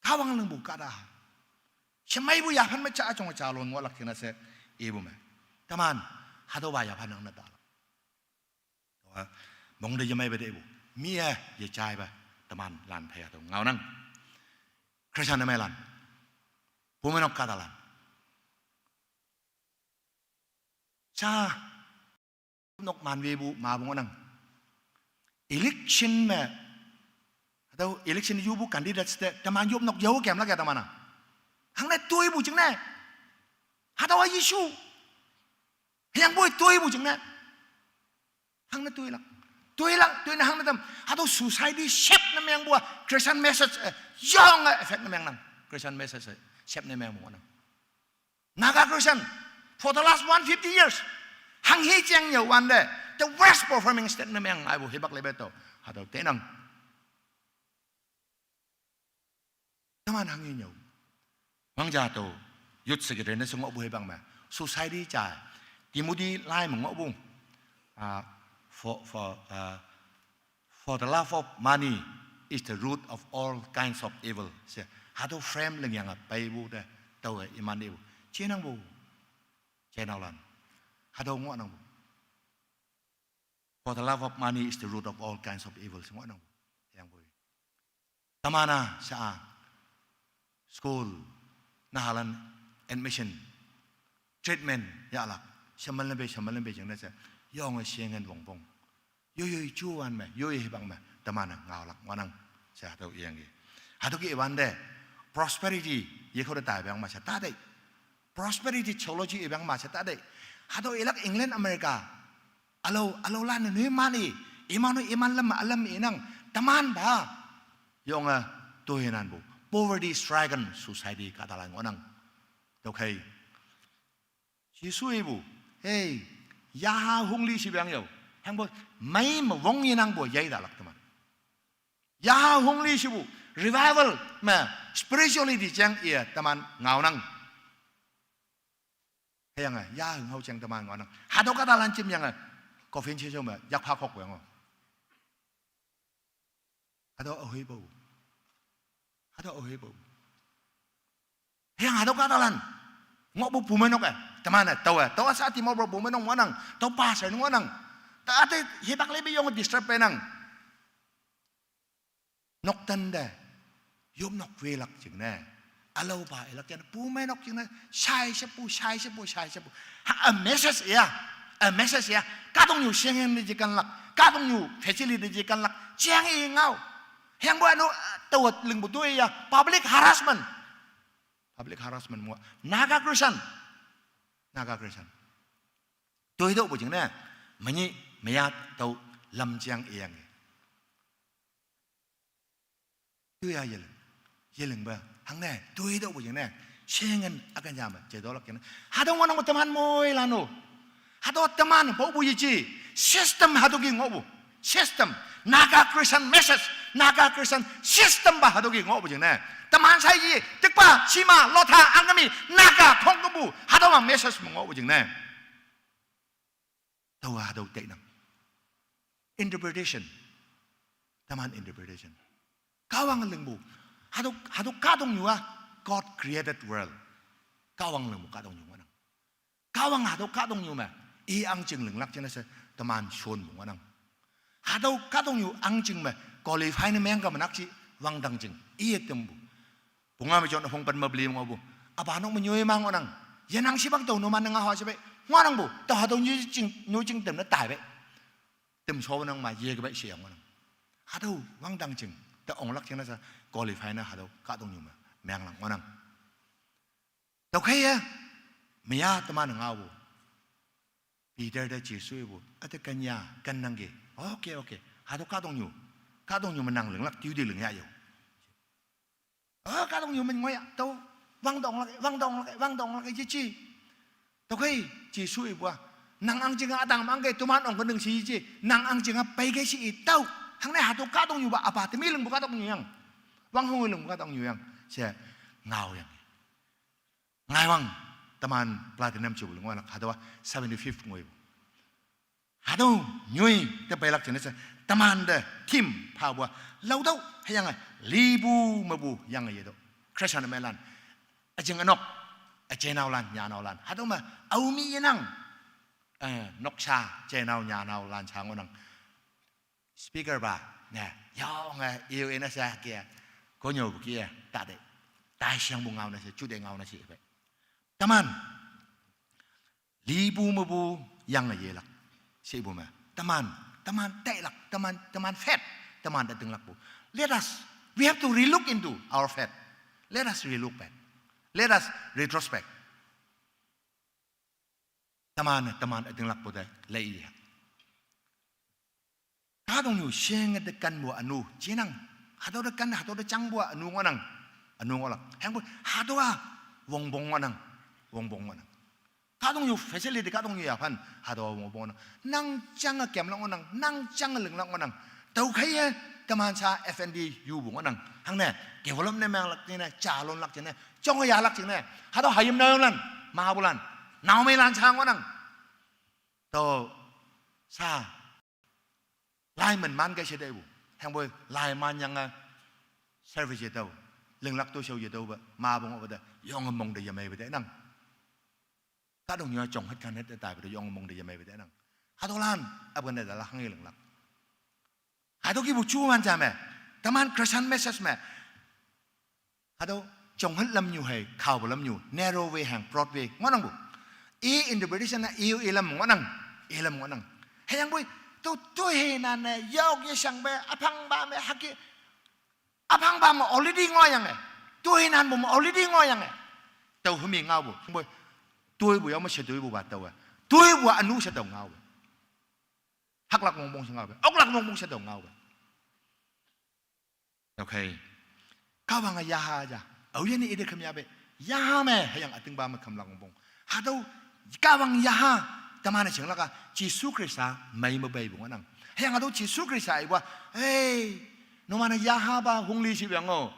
Kahwang lingpu kahta ha. Shemeipu yaphan me ja jong jalon ngohlak jingne she, ipu me. Teman, hatüopa yaphan nangne talak. Taowa, mong te yemeipe teipu. Mi-e yejaipe, teman lan phei hatüo ngaonang. Christian ne meilan. Bumeinok kahtalan. Sha, nok manwepu mapu ngohnang. Election me, hatüo election yupu candidates te, teman yop nok yao kemlak ya teman-a. Hangne toipu jingne. Hatüowa issue. Hüyangpoi toipu jingne. Hangne toilak. Toilak, toine hangne tam. Hatüo society shape ne mengpu-a Christian message, eh, yonge effect ne mengnang. Christian message, eh, shape ne mengpu ngohnang. Naga Christian, for the last one fifty years, hanghe jeng nyüowante, the worst performing state ne meng aipu hipak leipe tüo, hatüo tenang. Teman hanghe nyüo. Wangja tüo, youth secretary ne she ngohpu hipak me, society ja, Timothy lai me ngohpu, ah, for, for, ah, for the love of money is the root of all kinds of evil. She, hatüo frame lingyange peipu te, taowe iman ipu. Jenangpu, jeinaolan. Hatüo ngohnangpu. For the love of money is the root of all kinds of evil. She ngohnangpu. Hüyangpoi. Teman-a sha-a, school, nahalan admission, treatment yahlak, shemelan pe, shemelan pe jingne she, yonge shengen wongpong. Yoiyoi juwan me, yoiyoi hipak me, teman-e ngaolak ngohnang, she hatüo iyangki. Hatüo ke iwante, prosperity, yekao te taipang ma she tatei. Prosperity theology ipang ma she tatei. Hatüo ilak England, America, ülao, ülaolan-e noi mani, Iman-o iman lam alam inang, teman ba. Yonge, toinan bu. Poverty stricken society kahtalan ngohnang. Tüokhei. Jesu ipu, hey, yaha hongli shibang yao. Hangpu, mei me wong yenangpu yei talak teman. Yaha hongli shipu, revival me, spirituality jang iye teman ngaonang. Hüyange, yaha hao jang teman ngaonang. Hatüo kahtalan jimyange, coffin shesho me, yakpha khokpu yango. Hatüo aohei pao. Hatüo aohei pao. Hüyange hatüo kahtalan. Ngohpu pumeinok-e. Teman-e, taowe. Taowa sa timo bro pumeinok ngohnang. Tao pastor ngohnang. Ta ate hipak lepe yong disturb penang. Nok tante. Yop nok welak jingne. Ülaopa ilak jingne. Pumeinok jingne. Shai shepu, shai shepu, shai shepu. Ha, a message ya. A message ya. Kahtoknyu shengen ne jekanlak. Kahtoknyu facility ne jekanlak. Jeng i ngao. Hüyangpu üno, taowa lingpu toi ya. Public harassment. Public harassment mo. Naga Christian. Naga Christian. Toitüohpu jingne. Menyih, meya tao lam jang iyange. Toiya yeling. Yelingpe. Hangne, toitüohpu jingne. Shengen akan jame, jetolak jingne. Hatüo ngohnangpu teman moilan-o. Hatüo teman, popu yeji. System hatüo ki ngohpu. System. Naga Christian message. Naga Christian system pa hatüo ki ngohpu jingne. Teman shaiye, tikpa, shima, lotha, angkami, Naga, khongkümpu. Hatüo ma message me ngohpu jingne. Taowa hatüo tainang. Interpretation. Teman interpretation. Kahwang lingpu. Hatüo, hatüo kahtoknyu-a God created world. Kahwang lingpu kahtoknyu ngohnang. Kahwang hatüo kahtoknyu me. I ahngching linglak jingne she teman shonpu ngohnang. Hatüo kahtoknyu ahngching me. Qualify ne meng ka menak ji wangdang jing. Iye tempu. Pungao me jon üpong pen me peli ngohpu. Üpa nok me nyoi mang ngohnang. Yenang shibak tao numan ne ngaha shepe. Ngohnangpu. Tao hatüo nyoi jing, nyoi jing tem ne taipe. Tem shonang ma ye kepe sheyang ngohnang. Hatüo wangdang jing. Te onglak jingne she qualify ne hatüo kahtoknyu me. Menglak ngohnang. Tüokhei ye. Meya teman ngaopu. Peter te Jesu ipu. Üte kenya, kennangki. Okay, okay. Hatüo kahtoknyu. Kahtoknyu me nang linglak, duty ling yah yo. Ah, kahtoknyu men ngoiya, tao, wangdonglak, wangdonglak, wangdonglak, yeji. Tüokhei, Jesu ipu-a, nang ahngching-a ütang mangke, toman ong kening shi yeji, nang ahngching-a peike shi i tao. Hangne hatüo kahtoknyu pa, üpa temi lingpu kahtoknyu yang. Wanghong lingpu kahtoknyu yang. She, ngaoyang. Ngaiwang, teman platinum jubilee ngohlak, hatüowa seventy-fifth ngoipu. Hatüo nyoi te peilak jingne she, teman te theme phapu-a, laotüoh, hüyange, lipu mepu yange yetüoh. Christian meilan, üjing ünok, üjeinaolan, nyanaolan. Hatüo me, aomi yenang, eh, noksa, jeinao, nyanaolan sha ngohnang. Speaker pa, ne, yonge, iyo ine sha ke, konyo ke, tate, taishangpu ngao ne she, jute ngao ne she, ipe. Teman, lipu mepu yange yelak. Shepu me. Teman, teman tailak, teman, teman faith, teman te tinglakpu. Let us, we have to relook into our faith. Let us relook back. Let us retrospect. Teman, teman ütinglakpu te leiya. Kahtoknyu shenge te kanpu ünu jinang. Hatüo te kan, hatüo te jangpu ünu ngohnang. Ünu ngohlak. Hüyangpu hatüowa wongpong ngohnang. Wongpong ngohnang. Kahtoknyu facility kahtoknyu yaphan hatüowa wongpong ngohnang. Nang jange kemlak ngohnang, nang jange linglak ngohnang. Tüokheiye teman sha F N D yupu ngohnang. Hangne develop ne menglak jingne, jalonlak jingne, jong yahlak jingne. Hatüo hayim naoyonglan, mahapulan, naomeilan sha ngohnang. Tüo sha lai men man kei she taipu. Hüyangpoi lai man yange service yetüoh. Linglak toshao yetüohpe, mapu ngohpu te, yonge mong te yemeipe tainang. Kahtoknyu-a jong het kan het te taipu te yonge mong te yemeipe tainang. Hatüolan, üpken te tala hanghe linglak. Hatüo kipu juman ja me, teman Christian message me. Hatüo jonghet lamnyu hei, kaopu lamnyu, narrow way hang, broad way, ngohnangpu. I interpretation-a, i, i lam ngohnang, i lam ngohnang. Hüyangpoi, tüo, tüo hei nan-e, yok yeshangpe, üphangpa me, hüke, üphangpa me already ngohyange. Tüo hei nanpu me already ngohyange. Tüo hümi ngaopu, hüpoi, toipu yao me she toipupa tüowe. Toipu ünu she tao ngaopu. Haklak wongpung she ngaope, oklak wongpung she tao ngaope. Okay. Kahwange yaha ja. Aoyinne ite khümyape, yaha me hüyange ütingpa me khümlak wongpung. Hatüo Kahwang yaha, teman-e shinglak-a, Jesu Khrista mei me peipu ngohnang. Hüyange hatüo Jesu Khrista ipu-a, "Hey, numan-e yaha pa hongli she peang-o.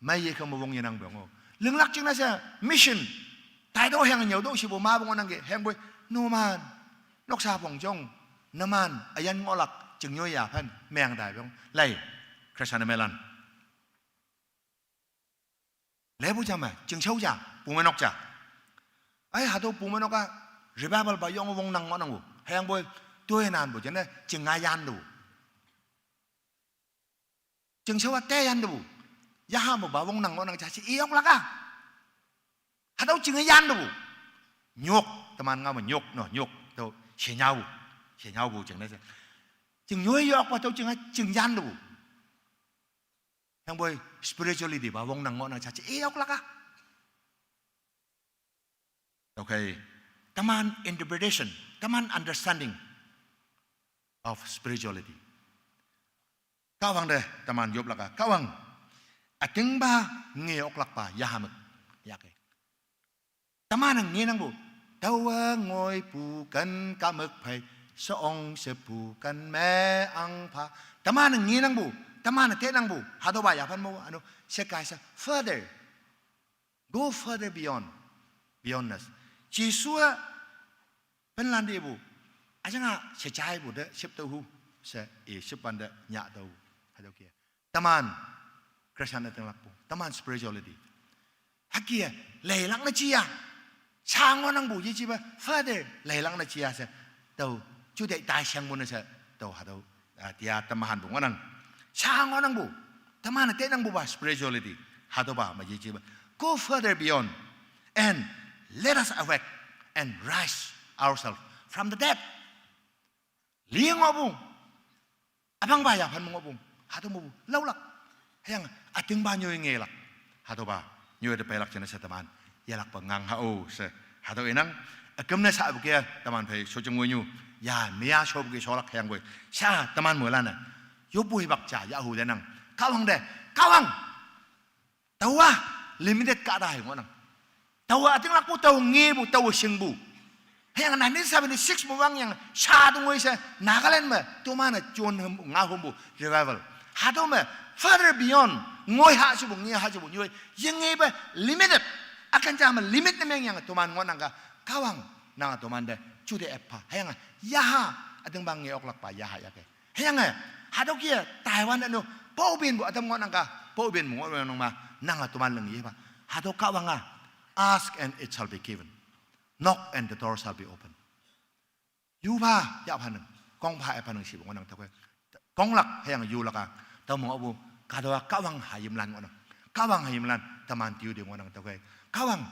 Mei ye keme wong yenang peang-o." Linglak jingne she mission taitüoh hüyange nyüotüoh shepu mapu ngohnangki, hüyangpoi numan noksa pong jong, numan üyin ngohlak chingnyoi yaphan meng tai peang. Lei, Khrista ne meilan. Leipu ja me, chingshao ja, pumeinok ja. Ai, hatüo pumeinok-a revival pa yong wongnang ngohnangpu. Hüyangpoi toinanpu jane chinga yantepu. Chingshao-a te yantepu. Yaha mepu pa wongnang ngohnang ja she i oklak-a, hatüo chinge yantepu. Nyok, teman ngao me nyok, no, nyok. Tüo shenyaopu. Shenyaopu jingne she, chingnyoi yokpa tüo chinge ching yantepu. Hüyangpoi spirituality pa wongnang ngohnang ja she i oklak-a. Okay. Teman interpretation, teman understanding of spirituality, Kahwang te teman yoplak-a, Kahwang, ütingpa nge oklakpa yaha mük yahkei. Teman-e ngenangpu, taowe ngoipu ken kahmük phei, sheong shepu ken me angpha. Teman-e ngenangpu, teman-e tenangpu hatüopa yaphan mo, üno, she kai she further. Go further beyond, beyond us. Jesu-a penlan tepu, üjinga shejaipu te shüptüoh hu, she i shüpwante nyatüoh. Hatüo ke teman Christian ütinglakpu, teman spirituality, hüke leilak ne jiya. Sha ngohnangpu yejipa further leilak ne jiya she, tao jute taishangpu ne she, tao hatüo, ah, tia teman hanpu ngohnang. Sha ngohnangpu, teman-e tenangpupa spirituality, hatüopa me yejipa, go further beyond and let us awake and rise ourselves from the dead. Li ngohpu, üpangpa yaphan me ngohpu, hatüo mepu laolak, hüyange ütingpa nyoi ngelak, hatüopa nyoi te peilak jingne she teman yelakpe ngang ha-o she, hatüo inang. Üküm ne shapu ke teman phei shojing woinyu, ya mea shopu ke sholak hüyangpoi, sha teman moilan-e yoppu hipak ja yahhu tenang. Kahwang te, Kahwang, taowa limited kahta hei ngohnang. Taowa ütinglakpu, taowe ngepu, taowe shingpu. Hüyange nineteen seventy-six me wangyange sha tongoi she Nagaland me toman-e jon hüm, ngao hümpu revival, hatüo me further beyond, ngoi ha shepu, nge ha shepu nyoi, yengepe limited, üken ja me limit ne mengyange toman ngohnang-a. Kahwang, nange tomante jute epha, hüyange yaha, ütingpa nge oklakpa yaha yahkei. Hüyange hatüo ke Taiwan üno, paopenpu ütam ngohnang-a, paopen me ngohnang ma, nange toman ling yepa, hatüo Kahwang-a, ask and it shall be given, knock and the door shall be open. Yupha yaphanang, kongpha yaphanang shepu ngohnang. Tüokhei konglak hüyange yulak-a, tao me ngohpu, kahta-a Kahwang hayimlan ngohnang. Kahwang hayimlan teman tüo te ngohnang. Tüokhei Kahwang,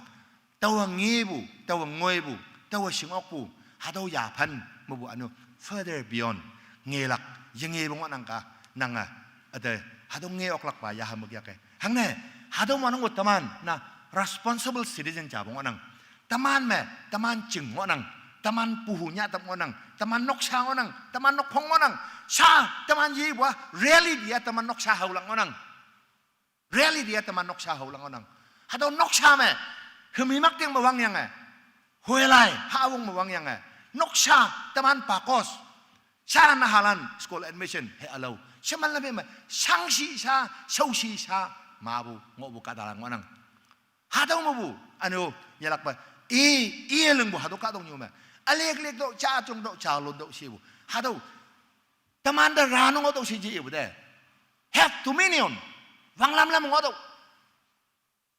taowe ngepu, taowe ngoipu, taowe shingokpu, hatüo yaphan mepu üno, further beyond, ngelak, yengepu ngohnang-a, nange, üte, hatüo nge oklakpa yaha mük yahkei. Hangne, hatüo me ngohnangpu teman na responsible citizen japu ngohnang. Teman me teman ching ngohnang, teman puhu nyatap ngohnang, teman noksa ngohnang, teman nokphong ngohnang. Sha teman yepu-a reality-a teman noksa haolak ngohnang. Reality-a teman noksa haolak ngohnang. Hatüo noksa me, hümi mak ting me wangyange, hoilai hawong me wangyange, noksa teman pakos, sha nahalan school admission he ülao sheman lape me, shangshi sha, shaoshi sha, mapu ngohpu kahtalan ngohnang. Hatüo mepu üno yelakpe, i, i lingpu hatüo kahtoknyu me, ülick lick tüoh, ja jong tüoh, ja lon tüoh shepu, hatüo temante ranne ngohtüoh she je ipu te, have dominion, wanglam lam ngohtüoh.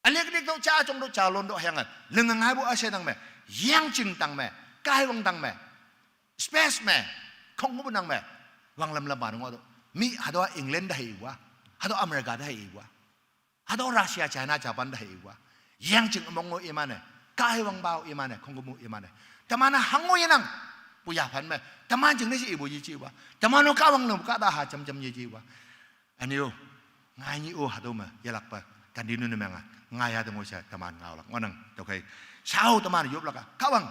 Ülick lick tüoh, ja jong tüoh, ja lon tüoh hüyange linge ngaipu üshe tang me, yengching tang me, kaiwang tang me, space me, khongkümpu nang me, wanglam lam pa ne ngohtüoh. Mi hatüowa England te hei ipu-a, hatüo America te hei ipu-a, hatüo Russia, China, Japan te hei ipu-a, yengching ümong-o iman-e, kaiwang pa-o iman-e, khongkümpu iman-e, teman-a hango yenang pu yaphan me, teman jingne she ipu yeje ipu-a, teman-o Kahwang nangpu kahta ha jamjam yeje ipu-a. Üne-o, ngai nyi-o hatüo me yelakpe continue ne menge, ngaiya tengoi she teman ngaolak ngohnang. Tüokhei, shao teman yoplak-a, Kahwang,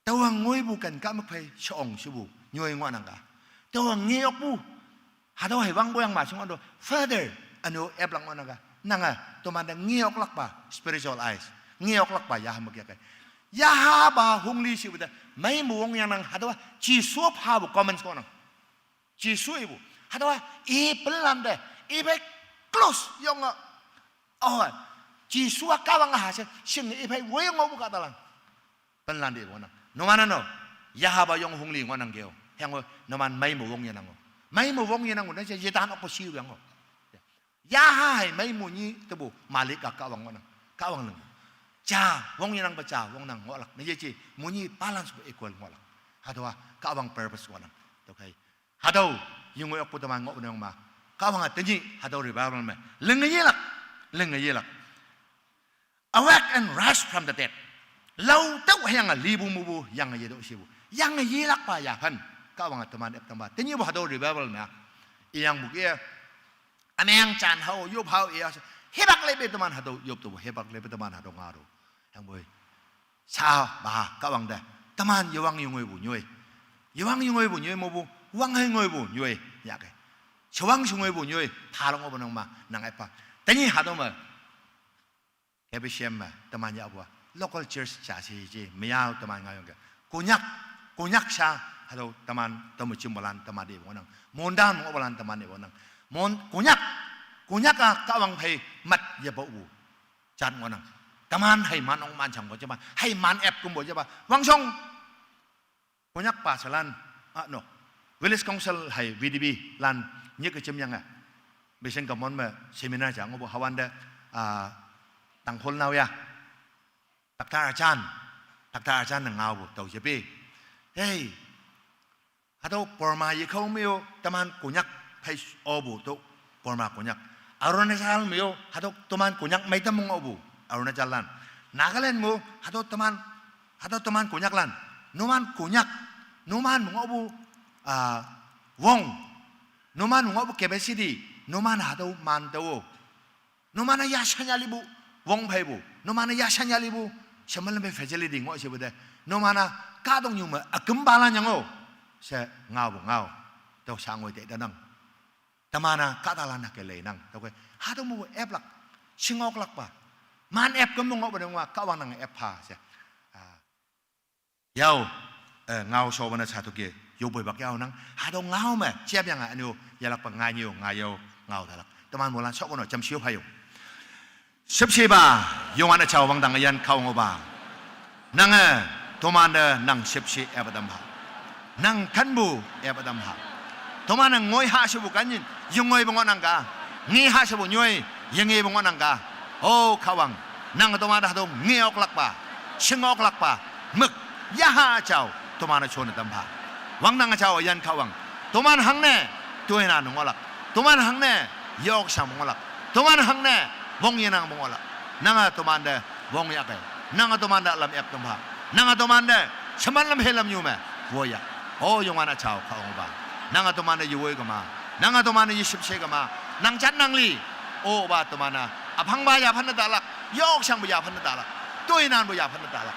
taowe ngoipu ken kahmük phei sheong shepu, nyoi ngohnang ka. Taowa nge okpu. Hatüo hei wangpu yang ma shing an to. Father, üne-o eplak ngohnang ka. Nange, tomante nge oklakpa, spiritual eyes. Nge oklakpa, yaha mük yake. Yahapa hongli shipu te, mei me wong yangnang, hatüowa, Jesu phapu comments ngohnang. Jesu ipu. Hatüowa, i penlante, i phei close yonge. Oh, Jesu-a Kahwang ha she, shinge i phei woi ngohpu kahtalan. Penlante ipu ngohnang. Numan-a no, yahapa yong hongli ngohnang keo. Hüyange, numan mei me wong yenang-o. Mei me wong yenang-o, ne she yetan okpu shipu yang-o. Yaha hei mei me nyi tepu, malik-a Kahwang ngohnang. Kahwang lingpu. Ja, wong yenangpe ja, wongnang ngohlak. Ne yeje, me nyi balance pe equal ngohlak. Hatüowa, Kahwang purpose ngohnang. Tüokhei. Hatüo, yingoi okpu teman ngoh nang ma. Kahwange tenyih, hatüo revival me. Linge yelak, linge yelak. Awake and rise from the dead. Lao tüo hüyange lipu mupu, yange yetüoh shipu. Yange yelakpa yaphan. Kahwange teman ep tangpa. Tenyihpu hatüo revival me. Iyangpu ke. Ümeng jan hao, yop hao iya she. Hipak lepe teman hatüo yop to, hipak lepe teman hatüo ngao to. Hüyangpoi. Sha ma Kahwang te. Teman yewang yengoipu nyoi. Yewang yengoipu nyoi mepu, wang hei ngoipu nyoi. Yake. Shewang shengoipu nyoi, phalong opu nang ma, nang epa. Tenyih hatüo me. K B C M me, teman yahpu-a. Local church ja she je, meyao teman ngaoyangke. Konyak, Konyak sha, hatüo teman, teme jimpulan, teman ipu ngohnang. Mondan ngohpulan, teman ipu ngohnang. Mon, Konyak, Konyak-a Kahwang phei mat yepaopu. Jat ngohnang. Teman hei man ong man shangpu jepa, hei man ep kümpu jepa. Wangshong. Konyak pastorlan, ah, no. Village Council hei V D B lan nyike jemyange. Mission Common me seminar ja ngohpu hawante, ah, Tangkhul naoya. Doctor Ajan, Doctor Ajan ne ngaopu tao yepe. Hey, hatüo Burma yekhao me-o teman Konyak phei opu to Burma Konyak. Arunachal me-o hatüo teman Konyak meitam ngohpu Arunachal lan. Nagaland me-o hatüo teman, hatüo teman Konyak lan. Numan Konyak, numan ngohpu, ah, wong. Numan ngohpu capacity, numan hatüo man tao-o. Numan-a yashan yalipu, wong pheipu. Numan-a yashan yalipu, shemelam phei facility ngoh shepu te. Numan-a kahtoknyu me ükümpalan yang-o. She ngaopu ngao. Tüo shangoi te tenang. Teman-a kahtalan-a ke leinang. Tüokhei. Hatüo mepu eplak. Shingoklakpa. Man ep kümpu ngohpu nengwa Kahwang nange ep pha she. Ah. Yao, eh, ngao shopa ne sha tüoke, yopoipak yaonang, hatüo ngao me, jepyange, üne-o, yelakpa ngai nyi-o, ngai yao, ngao talak. Teman moilan shokono, jamshe-o phayo. Shüpshepa, Youngwan Üjao wangdang üyin Kahwang-opa. Nange, tomante, nang shüpshe epa tam pha. Nang kenpu, epa tam pha. Toman-e ngoi hashepu kanyin, yengoipu ngohnang ka. Nge hashepu nyoi, yengepu ngohnang ka. O Kahwang, nange tomante hatüo nge oklakpa, shing oklakpa, mük, yaha jao, toman-e shonne tam pha. Wangdang jao üyin Kahwang, toman hangne, toinan ngohlak. Toman hangne, yok shang ngohlak. Toman hangne, wong yenangpu ngohlak. Nange tomante, wong yahke. Nange tomante lam ep tam pha. Nange tomante, sheman lam he lam nyu me, woiya. O Youngwan Üjao Kahwang-opa. Nange tomante yewoi kema. Nange tomante yeshüpshe kema. Nang jat nang li. O pa toman-a. Üphangpa yaphan ne talak. Yok shangpu yaphan ne talak. Toinanpu yaphan ne talak.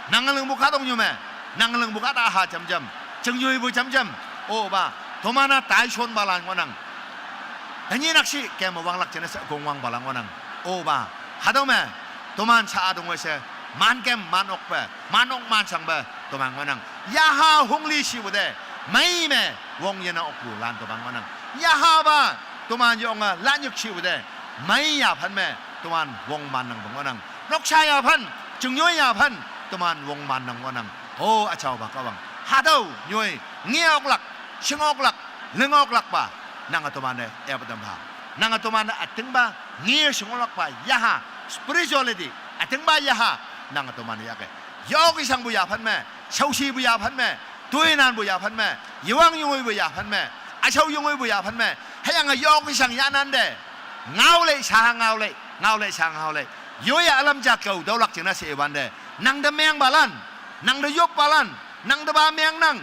Nang lingpu kahtoknyu me. Nang lingpu kahta ha jamjam. Jingyoipu jamjam. O pa. Toman-a taishonpalan ngohnang. Tenyih nakshih keme wanglak jingne she kongwangpalan ngohnang. O pa. Hatüo me. Toman sha-a tongoi she. Man kem, man okpe. Man ok man shangpe. Toman ngohnang. Yaha hongli shipu te. Mei me. Wong yenang okpulan toman ngohnang. Yaha pa. Toman yonge lanyik shipu te. Mei yaphan me. Toman wong mannangpu ngohnang. Noksha yaphan. Jingnyoi yaphan. Toman wong mannang ngohnang. O Üjaopa Kahwang. Hatüo nyoi. Nge oklak. Shing oklak. Ling oklakpa. Nange tomante epa tam pha. Nange tomante ütingpa. Nge shing oklakpa. Yaha. Spirituality. Ütingpa yaha. Nange tomante yahke. Yok ishangpu yaphan me. Shaoshipu yaphan me. Toinanpu yaphan me. Yewang yengoipu yaphan me. Üshao yengoipu yaphan me. Hüyange yok ishang yahnante. Ngaolei sha ngaolei. Ngaolei sha ngaolei. Yoiya ülam ja kao tüolak jingne she iwante. Nangte mengpalan. Nangte yoppalan. Nangte pa mengnang.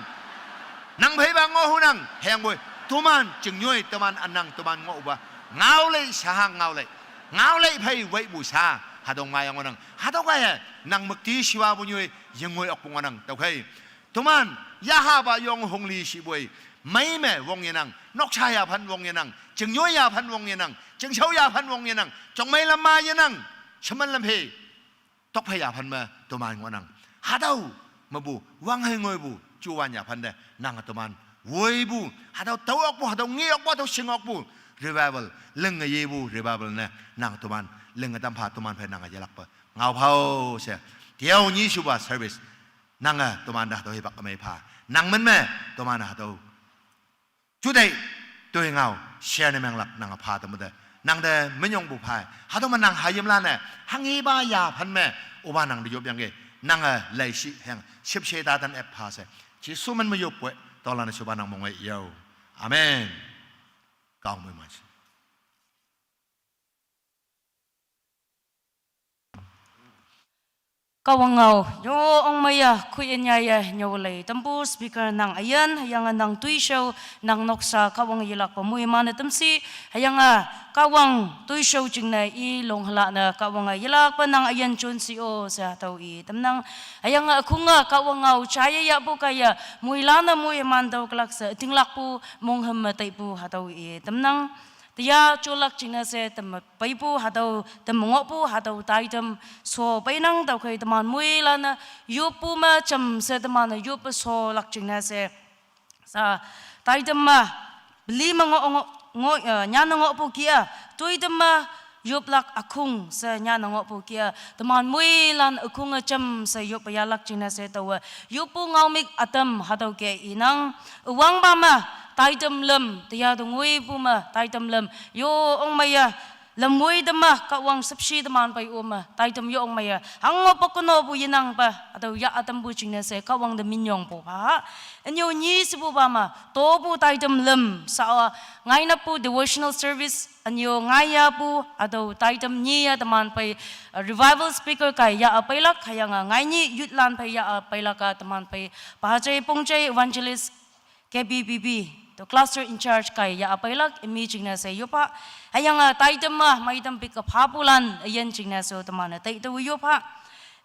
Nang pheipa ngohhunang, hüyangpoi, toman, jingnyoi, teman ünang, teman ngohpa, ngaolei, sha ngaolei, ngaolei phei weipu sha, hatüo ngaiya ngohnang, hatüo kaiye, nang müktishiwapu nyoi, yengoi okpu ngohnang, tüokhei, toman, Yaha ba yong hongli shiboi. Mei me wong yenang. Nokcha yaphan wong yenang. Chingnyo yaphan wong yenang. Chingshao yaphan wong yenang. Chongmei lama yenang. Shaman lamphe. Tokphe yaphan me toman ngonang. Hatüo mepu, wang hei ngoipu, juwan yaphan te, nang toman woipu, hatüo tao okpu, hatüo nge okpu, hatüo shing okpu, revival, linge yepu revival ne, nang toman, linge tampha toman phei nang yelakpe. Ngao phao she, tiao nyi shupa service, nang toman te hatüo hipak mei pha, nang men me, toman hatüo. Jute, toi ngao, share ne menglak nang pha te mute. Nang te minyongpu pha. Hatüo me nang hayimlan ne, hanghipa yaphan me, opa nang te yop yangke, nang leishi heng, shipshe tatan ep pha she. Jesu men me yop pwe, tolan shupa nang mongei yao. Amen. Kaong mei ma. Kahwang ngao, yo ong meiya, khui enya ya, nyo lei, tampu speaker nang üyin, hüyange nang toishao, nang noksa, Kahwang yelakpe moiman-e tamshi, hüyange, Kahwang toishao jingne i long hala ne, Kahwang yelakpe nang üyin jonshi-o, she hatüo i tamnang, hüyange, ükhunge, Kahwang ngao, jaiye yahpu kaiye, moilan-e moiman tüo kelak she, ütinglakpu, monghüm me taipu, hatüo i tamnang. Tiya jolak jingne she teme peipu hatüo, teme ngohpu hatüo taitam so peinang tüokhei teman moilan-e yoppu me jamshe teman-e yoppe sholak jingne she. Sa, taitam me, peli me ngoh, ngoh, ngoh, eh, nyanne ngohpu kia, toitam me, yoplak ükhung she nyanne ngohpu kia, teman moilan ükhunge jamshe yoppe yahlak jingne she taowe, yoppu ngaomük ütam hatüo ke inang, üwangpa me, taitam lüm, tiya te ngoipu me, taitam lüm, yo ong meiye, lümwoi te me, Kahwang shüpshe teman pei-o me, taitam yo ong meiye, hango poknopu yenangpe, hatüo yah ütampu jingne she, Kahwang te minyongpu pha. Ünyo nyi shepupa me, topu taitam lüm, sa-a, ngainappu devotional service, ünyo ngaiyapu, hatüo taitam nyi ya teman pei, eh, revival speaker kai yah peilak, hüyange ngainyi youthlan phei yah peilak-a teman pei, Pajei Pongjei evangelist, K B B B, to cluster in charge kai yah peilak, imi jingne she yoppha, hüyange taitam me, meitam pik-e phapulan, üyin jingne she teman-e taitüoh yoppha.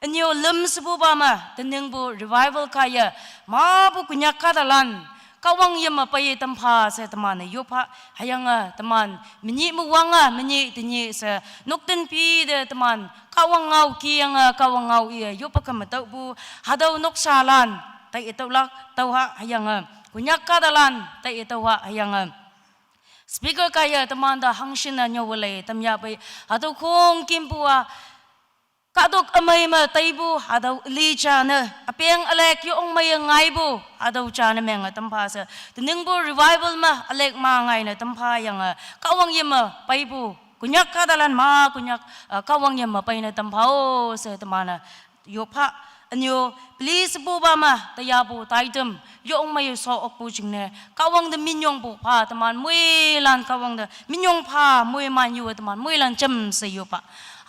Ünyo lüm shepupa me, teningpu revival kaiye, mapu Konyak kahtalan, Kahwang yeme peiye tampha she teman-e yoppha, hüyange teman, menyih me wange, menyih tenyih she, nokten pi te teman, Kahwang ngao kiyange, Kahwang ngao iye yoppe keme tüohpu, hatüo noksalan, taiye tüohlak, tüoha, hüyange, Konyak kahtalan, taiye tüoha, hüyange. Speaker kaiye teman te hangshin-e nyo lei, tamyah pei, hatüo khongkümpu-a, kahtok ümei me taipu, hatüo Elijah ne, üpeng ülek yo ong meiye ngaipu, hatüo jane menge tampha she, teningpu revival me, ülek ma ngaine tampha yange, Kahwang yeme peipu, Konyak kahtalan ma, Konyak, eh, Kahwang yeme peine tampha-o she teman-e, yoppha, ünyo, peli shepupa me, tiyapu taitam, yo ong meiye so okpu jingne, Kahwang te minyongpu pha, teman moilan Kahwang te, minyong pha, moiman yu teman, moilan jamshe yoppha.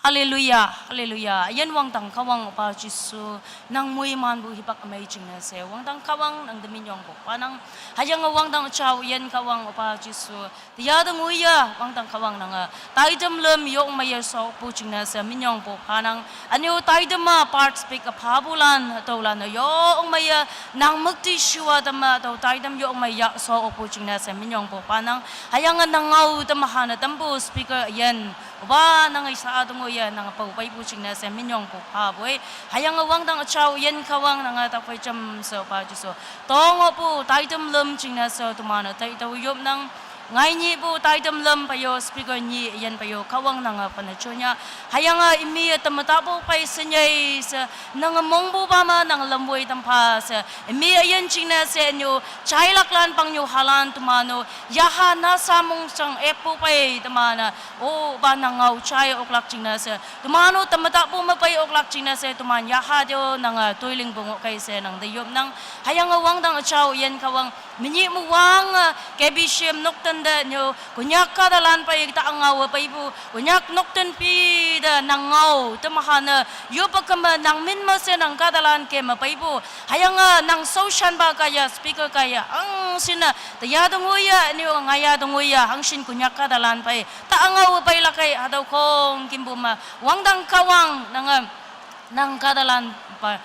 Haleluya, haleluya. Üyin wangdang Kahwang opa Jesu, nang moimanpu hipak ümei jingne she, wangdang Kahwang nang te minyongpu phanang, hüyange wangdang jao üyin Kahwang opa Jesu, tiya te ngoiye, wangdang Kahwang nange, taitam lüm yo ong meiye so okpu jingne she minyongpu phanang, ünyo taitam me part speak-e phapulan, hatüolan-e yo ong meiye, nang müktishuwa teme, hatüo taitam yo ong meiye so okpu jingne she minyongpu phanang, hüyange nang ngao teme hane tampu speaker üyin, opa nange sa-a te ngoiye, nange pao peipu jingne she minyongpu phapoi, hüyange wangdang jao üyin Kahwang nange tüophei jamshe opa Jesu, tongohpu taitam lüm jingne she teman-e taitüoh yopnang, ngainyipu taitam lüm pei-o speaker nyi üyin pei-o Kahwang nange phane jonya, hüyange imi-e teme tapu phei shenyei she, nange mongpupa me nang lümwoi tampha she, imi üyin jingne she ünyo, jailaklan pangnyu halan teman-o, yaha nasa mongjang eppu phei teman-e, opa nang ngao jai oklak jingne she, teman-o teme tapu me pei oklak jingne she, teman yaha te-o nange toilingpu ngohkei she nang te yopnang, hüyange wangdang jao üyin Kahwang, menyih me wange, K B C M nokten te nyo, Konyak kahtalan pei ta ngaowe peipu, Konyak nokten pi te nang ngao, temahane, yoppe keme nang min me she nang kahtalan keme peipu, hüyange nang shaoshanpa kaiye, speaker kaiye, hangshin-e, tiya te ngoiye, nyo ngaiya te ngoiye, hangshin Konyak kahtalan pei, ta ngaowe peilak kei, hatüo khongkümpu me, wangdang Kahwang, nange, nang kahtalan pa,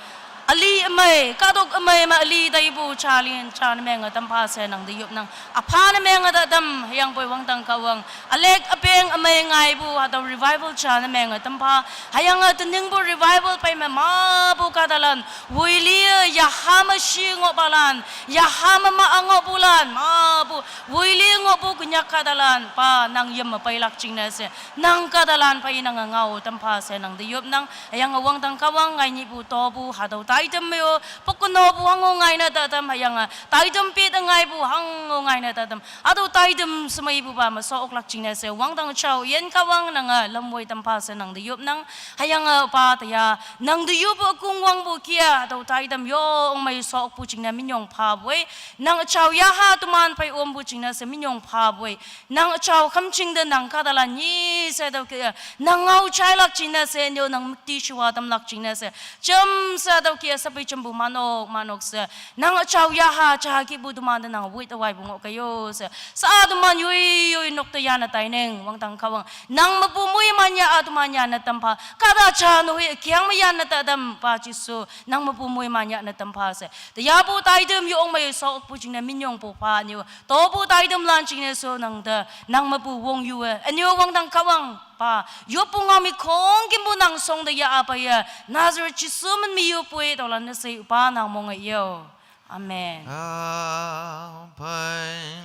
Ali amei, kadok amei ma ali daibu chalin cha nameng a tampha se nang da yop nang. Apha nameng a da dam, hayang poi wangtang kawang. Alek apeng amei ngaibu, hatau revival cha nameng a tampha. Hayang a teningbu revival pai ma mabu kadalan. Wuili a yahama shi ngok balan, yahama ma angok bulan, mabu, wuili ngok bu kenyak kadalan, pa nang yem ma pai lak ching na se. Nang kadalan pai nang a ngau tampha se nang da yop nang. Hayang a wangtang kawang ngai nyibu tobu hatau taidam yo. Pokno bu hango ngai na tatam hayang a taidam pit a ngaibu hango ngai na tatam. Hatau taidam semai bu ba ma sok lak ching na se wangtang chau yen kawang nang a lamwoi tampha se nang da yop nang. Hayang a pa taya nang da yop bu kung wang bu kia hatau taidam yo ong mai sok pu ching na minyong pha boi. Nang chau yaha tuman pai om bu ching na se minyong pha boi. Nang chau kham ching da nang kadalan nyi se dau kia. Nang ngau chai lak ching na se nyo nang mukti shuwa tam lak ching na se. Cham sa dau kia sapai cham bu manok, manok se. Nang chau yaha cha ki bu tuman da nang wit awai bu ngok kayo se. Sa tuman yui, yui nok ta yana tai neng, wangtang kawang. Nang mapu mui manya a tuman yana tampha. Kada cha no hui kiang ma yana ta dam pa Jisu. Nang mapu mui manya na tampha se. Taya bu taidam yo ong mai sok pu ching na minyong pu pha nyo. Tobu taidam lan ching na so nang da, nang mapu wong yu e. Anyo wangtang kawang pa. Yo pu ngau mi kong kim bu nang song da ya apa ya. Nazareth Jisu man mi yo pui tau lan na se upa nang mong a yo. Amen. Apai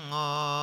ngo